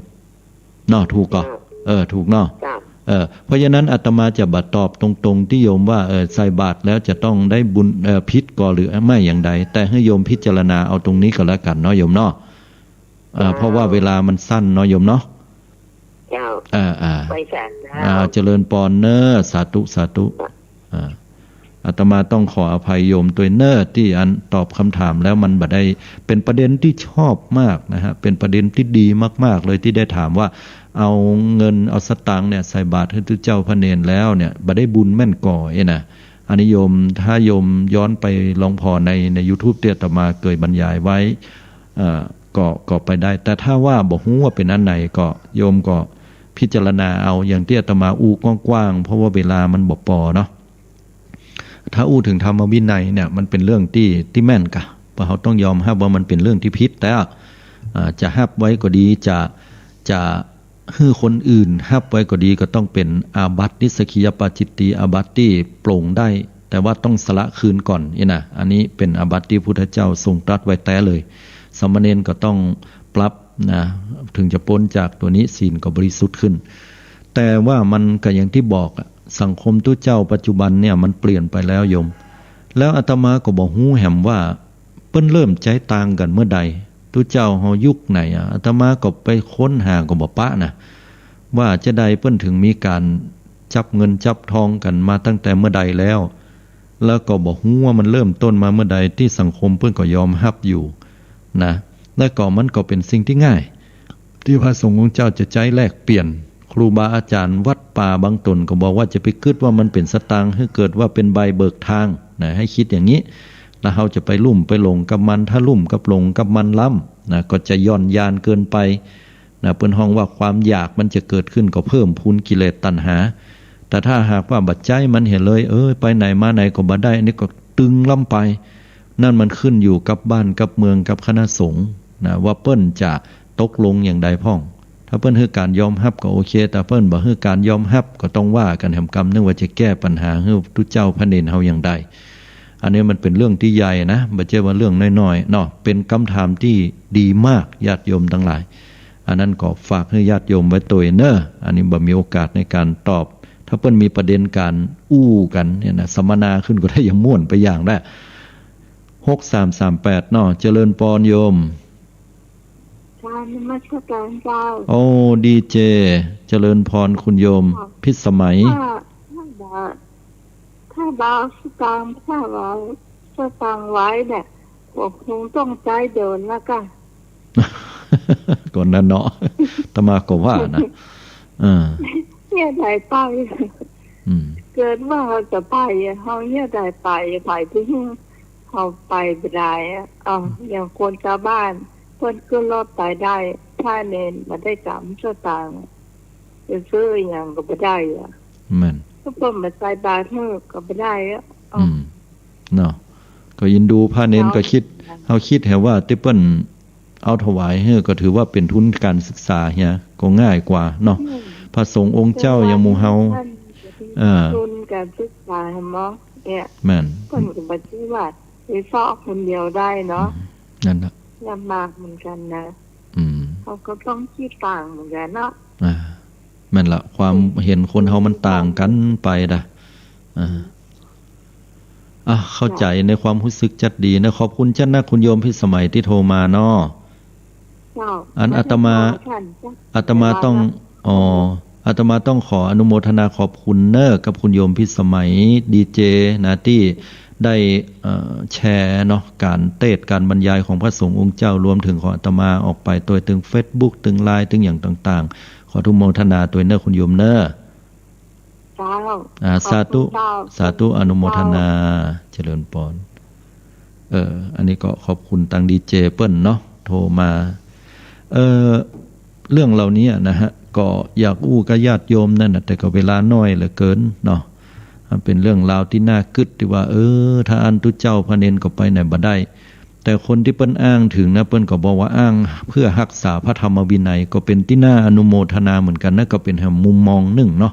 เนาะ ถูกก่อ เจ้า เออ ถูกเนาะ เจ้า เออ เพราะฉะนั้นอาตมาจะบ่ตอบตรงๆ ตี้โยมว่า เออ ใส่บาตรแล้วจะต้องได้บุญ เออ ผิดก่อหรือไม่อย่างใด แต่หื้อโยมพิจารณาเอาตรงนี้ก็แล้วกั๋นเนาะโยมเนาะ เออ เจ้า เพราะว่าเวลามันสั้นเนาะโยมเนาะ เจ้า เออ เออ ไปสาธุ อ่า เจริญปอนเนอะ สาธุ สาธุ อ่า เ อาตมาต้องขออภัยโยมตวยเน่อ ตี้อันตอบกำถามแล้วมันบ่ได้ เป๋นประเด็นตี้ชอบมากนะฮะ เป๋นประเด็นตี้ดีมากๆ เลย ตี้ได้ถามว่าเอาเงินเอาสตางค์เนี่ยใส่บาตรหื้อตุ๊เจ้าพระเณรแล้วเนี่ย บ่ได้บุญแม่นก่อเอ๊ะนะ อันนี้โยม ถ้าโยมย้อนไปลองผ่อใน ในยูทูบตี้อาตมาเกยบรรยายไว้ เอ่อ ก็ ก็ไปได้ แต่ถ้าว่าบ่ฮู้ว่าเป๋นอันไหนก็โยมก็พิจารณาเอา อย่างตี้อาตมาอู้กว้างๆ เพราะว่าเวลามันบ่ปอเนาะ ถ้าอู้เถิงธรรมวินัยเนี่ย มันเป๋นเรื่องตี้ ตี้แม่นกะ เพราะเฮาต้องยอมฮับว่ามันเป๋นเรื่องตี้ผิด แต่ อ่า จะฮับไว้ก็ดี จะ จะหื้อคนอื่นฮับไว้ก็ดี ก็ต้องเป๋นอาบัตินิสสกียปาจิตตีย์ อาบัติตี้ปลงได้ แต่ว่าต้องสละคืนก่อน อี้นะ อันนี้เป๋นอาบัติตี้พุทธเจ้าทรงตรัสไว้แต๊เลย สามเณรก็ต้องปรับนะ เถิงจะป๊นจากตั๋วนี้ศีลก็บริสุทธิ์ขึ้น แต่ว่ามันก็อย่างตี้บอกอะ สังคมตุ๊เจ้าปัจจุบันเนี่ยมันเปลี่ยนไปแล้วโยม แล้วอาตมาก็บ่ฮู้แหมว่าเปิ้นเริ่มใจ๊ตางกั๋นเมื่อใด ตุ๊เจ้าเฮายุคไหนอะ อาตมาก็ไปค้นหาก็บ่ปะนะ ว่าจาใดเปิ้นเถิงมีก๋านจับเงินจับทองกั๋นมาตั้งแต่เมื่อใดแล้ว แล้วก็บ่ฮู้ว่ามันเริ่มต้นมาเมื่อใด ตี้สังคมเปิ้นก็ยอมฮับอยู่นะ แล้วก็มันก็เป๋นสิ่งตี้ง่าย ตี้พระสงฆ์องค์เจ้าจะใจ๊แลกเปลี่ยน ครูบาอาจ๋ารย์วัดป่าบางต๋นก็บอกว่าจะไปกึ๊ดว่ามันเป๋นสตางค์ หื้อเกิดว่าเป๋นใบเบิกตางนะ หื้อกึ๊ดอย่างนี้ แล้วเฮาจะไปลุ่มไปหลงกับมัน ถ้าลุ่มกับหลงกับมันล้ำนะ ก็จะหย่อนยานเกินไปนะ เปิ้นฮ้องว่าความอยากมันจะเกิดขึ้นก็เพิ่มพูนกิเลสตัณหา แต่ถ้าหากว่าบ่ใจ๊มันเหียเลย เออ ไปไหนมาไหนก็บ่ได้ อันนี้ก็ตึงล้ำไป นั่นมันขึ้นอยู่กับบ้านกับเมืองกับคณะสงฆ์นะ ว่าเปิ้นจะตกลงอย่างใดพ่อง ถ้าเปิ้นหื้อก๋านยอมฮับก็โอเค แต่เปิ้นบ่หื้อก๋านยอมฮับก็ต้องว่ากั๋นแหมกำนึ่งว่าจะแก้ปัญหาหื้อตุ๊เจ้าพระเณรเฮาอย่างใด อันนี้มันเป๋นเรื่องตี้ใหญ่นะ บ่ใจ้ว่าเรื่องน้อยๆ เนาะ เป๋นกำถามตี้ดีมาก ญาติโยมตังหลาย อันนั้นก็ฝากหื้อญาติโยมไว้ตวยเน่อ อันนี้บ่มีโอกาสในก๋านตอบ ถ้าเปิ้นมีประเด็นก๋านอู้กั๋นเนี่ยนะ สัมมนาขึ้นก็ได้อย่างม่วนไปอย่างแหละ หกสามสามแปด เนาะ เจริญปอนโยม ค่ะ นมัสการเจ้า โอ้ ดีเจ เจริญพรคุณโยม ค่ะ พิสมัย ถ้า ถ้าบ่า ถ้าบ่าสตางค์ ถ้าบ่าสตางค์ไว้เนี่ย ก็คงต้องใจ๊เดินแล้วก่ะ ก็นั่นเนาะ อาตมาก็ว่านะ เออ เหียใดไป อืม เกิดว่าเฮาจะไปอะ เฮาเหียใดไป ไปตี้หื้อเฮาไปบ่ได้อะ เอา อย่างคนชาวบ้าน เปิ้นขึ้นรถไปได้ พระเณรบ่ได้กำสตางค์ จะซื้ออะหยังก็บ่ได้อะ แม่น ก็เปิ้นบ่ใส่บาตรหื้อก็บ่ได้อะ เอา อืม เนาะ ก็เอ็นดูพระเณร เนาะ ก็กึ๊ด เฮากึ๊ดแหมว่าตี้เปิ้น เอาถวายหื้อก็ถือว่าเป๋นทุนก๋านศึกษาเหีย ก็ง่ายกว่าเนาะ อืม พระสงฆ์องค์เจ้าอย่างหมู่เฮา เออ ทุนก๋านศึกษาแหมเนาะ เนี่ย แม่น เปิ้นก็บ่ใจ้ว่าไปเซาะคนเดียวได้เนาะ อืม นั่นน่ะ ลำบากเหมือนกั๋นนะ อืม เขาก็ต้องกึ๊ดต่างเหมือนกั๋นเนาะ อ่า แม่นละ ความเห็นคนเฮามันต่างกั๋นไปดะ อ่า อ่ะ เข้าใจ๋ในความฮู้สึกจัดดีนะ ขอบคุณจัดนะคุณโยมพิสมัยตี้โทรมาเนาะ เจ้า อันอาตมา อาตมาต้อง อ๋อ อาตมาต้องขออนุโมทนาขอบคุณเน่อกับคุณโยมพิสมัย ดีเจ นะ ตี้ได้ เอ่อ แชร์เนาะ ก๋านเตสน์ก๋านบรรยายของพระสงฆ์องค์เจ้า รวมเถิงของอาตมาออกไปตวยเถิงเฟซบุ๊ก เถิงไลน์ เถิงอย่างต่างๆ ขออนุโมทนาตวยเน่อคุณโยมเน่อ เจ้า อ่า ขอบคุณเจ้า สาธุ สาธุ อนุโมทนา เจ้า เจริญปอน เออ อันนี้ก็ขอบคุณตังดีเจเปิ้นเนาะ โทรมา เออ เรื่องเหล่านี้นะฮะ ก็อยากอู้กับญาติโยมนั่นน่ะ แต่ก็เวลาน้อยเหลือเกินเนาะ มันเป๋นเรื่องราวตี้น่ากึ๊ดตี้ว่า เออ ถ้าอั้นตุ๊เจ้าพระเณรก็ไปไหนบ่ได้ แต่คนตี้เปิ้นอ้างเถิงนะ เปิ้นก็บอกว่าอ้างเพื่อฮักษาพระธรรมวินัย ก็เป๋นตี้น่าอนุโมทนาเหมือนกั๋นนะ ก็เป๋นแหมมุมมองนึ่งเนาะ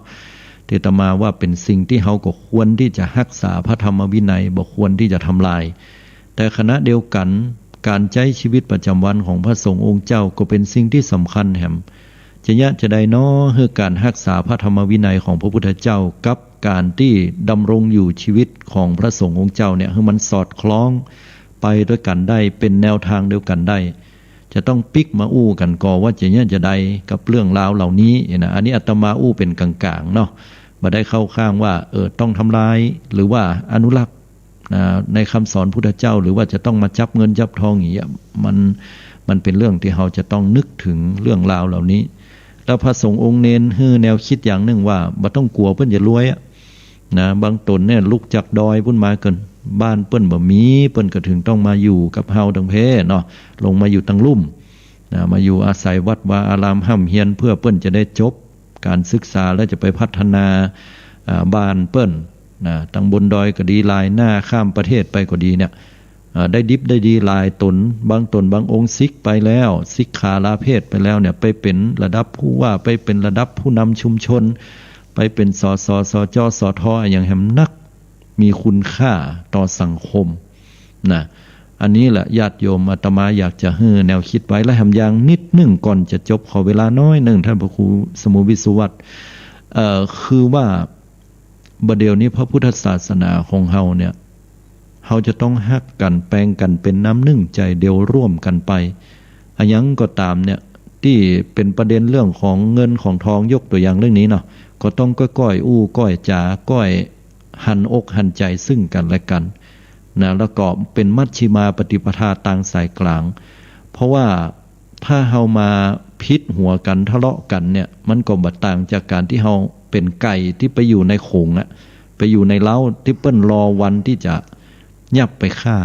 ตี้อาตมาว่าเป๋นสิ่งตี้เฮาก็ควรตี้จะฮักษาพระธรรมวินัย บ่ควรตี้จะทำลาย แต่ขณะเดียวกั๋น ก๋านใจ๊ชีวิตประจ๋ำวันของพระสงฆ์องค์เจ้าก็เป๋นสิ่งตี้สำคัญแหม จะเยียะจาใดน้อ หื้อก๋านฮักษาพระธรรมวินัยของพระพุทธเจ้ากับก๋านตี้ดำรงอยู่ชีวิตของพระสงฆ์องค์เจ้าเนี่ย หื้อมันสอดคล้องไปตวยกั๋นได้ เป๋นแนวตางเดียวกั๋นได้ จะต้องปิ๊กมาอู้กั๋นก่อว่าจะเยียะจาใดกับเรื่องราวเหล่านี้นะ อันนี้อาตมาอู้เป๋นก๋างๆ เนาะ บ่ได้เข้าข้างว่า เออ ต้องทำลาย หรือว่าอนุรักษ์ นะ ในกำสอนพุทธเจ้า หรือว่าจะต้องมาจับเงินจับทองอย่างเงี้ย มัน มันเป๋นเรื่องตี้เฮาจะต้องนึกเถิงเรื่องราวเหล่านี้ แล้วพระสงฆ์องค์เณรหื้อแนวกึ๊ดอย่างนึ่งว่า บ่ต้องกั๋วเปิ้นจะรวยอะ นะ บางต๋นเนี่ยลุกจากดอยปู๊นมาเกิน บ้านเปิ้นบ่มี เปิ้นก็เถิงต้องมาอยู่กับเฮาตังเพ้เนาะ ลงมาอยู่ตังลุ่ม นะ มาอยู่อาศัยวัดวาอารามฮ่ำเฮียน เปื้อเปิ้นจะได้จบก๋านศึกษา แล้วจะไปพัฒนา อ่า บ้านเปิ้น นะ ตังบนดอยก็ดี ลายหน้าข้ามประเทศไปก็ดีเนี่ย อ่า ได้ดิบได้ดีหลายต๋น บางต๋นบางองค์สึกไปแล้ว สึกขาลาเพศไปแล้วเนี่ย ไปเป๋นระดับผู้ว่า ไปเป๋นระดับผู้นำชุมชน ไปเป๋น สส สจ สท อะหยังแหมนัก มีคุณค่าต่อสังคม นะ อันนี้แหละญาติโยม อาตมาอยากจะหื้อแนวกึ๊ดไว้ และแหมอย่างนิดนึ่งก่อนจะจบ ขอเวลาน้อยนึ่ง ท่านพระครูสมุห์วิสุวัต เอ่อ คือว่า บ่าเดี่ยวนี้พระพุทธศาสนาของเฮาเนี่ย เฮาจะต้องฮักกั๋น แป๋งกั๋นเป๋นน้ำนึ่งใจ๋เดียวร่วมกั๋นไป อะหยังก็ต๋ามเนี่ย ตี้เป๋นประเด็นเรื่องของเงินของทอง ยกตั๋วอย่างเรื่องนี้เนาะ ก็ต้องก้อยๆ อู้ก้อยจ๋า ก้อยหันอกหันใจ๋ซึ่งกั๋นและกั๋น นะ แล้วก็เป๋นมัชฌิมาปฏิปทาตางสายก๋าง เพราะว่าถ้าเฮามาผิดหัวกั๋น ทะเลาะกั๋นเนี่ย มันก็บ่ต่างจากก๋านตี้เฮาเป๋นไก่ตี้ไปอยู่ในขงอะ ไปอยู่ในเล้าตี้เปิ้นรอวันตี้จะยับไปฆ่า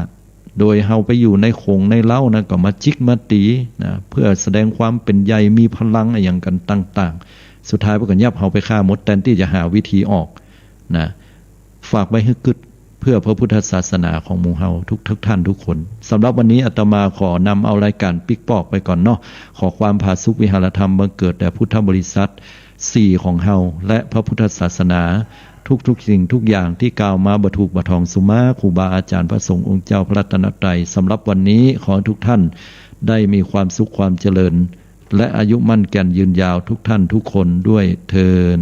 โดยเฮาไปอยู่ในขงในเล้านะ ก็มาจิกมาตี๋นะ เปื้อแสดงความเป๋นใหญ่ มีพลังอะหยังกั๋นต่างๆ สุดท้ายเปิ้นก็ยับเฮาไปฆ่าหมด แตนตี้จะหาวิธีออกนะ ฝากไว้หื้อกึ๊ดเปื้อพระพุทธศาสนาของหมู่เฮาทุกๆ ท่านทุกคน สำหรับวันนี้อาตมาขอนำเอารายก๋านปิ๊กปอกไปก่อนเนาะ ขอความผาสุกวิหารธรรมบังเกิดแด่พุทธบริษัทสี่ของเฮา และพระพุทธศาสนา ทุกๆ สิ่งทุกอย่างตี้กล่าวมาบ่ถูกบ่ถ่องสุมา ครูบาอาจ๋ารย์พระสงฆ์องค์เจ้าพระรัตนตรัย สำหรับวันนี้ขอให้ทุกท่านได้มีความสุขความเจริญ และอายุมั่นแก่นยืนยาวทุกท่านทุกคนด้วยเทอญ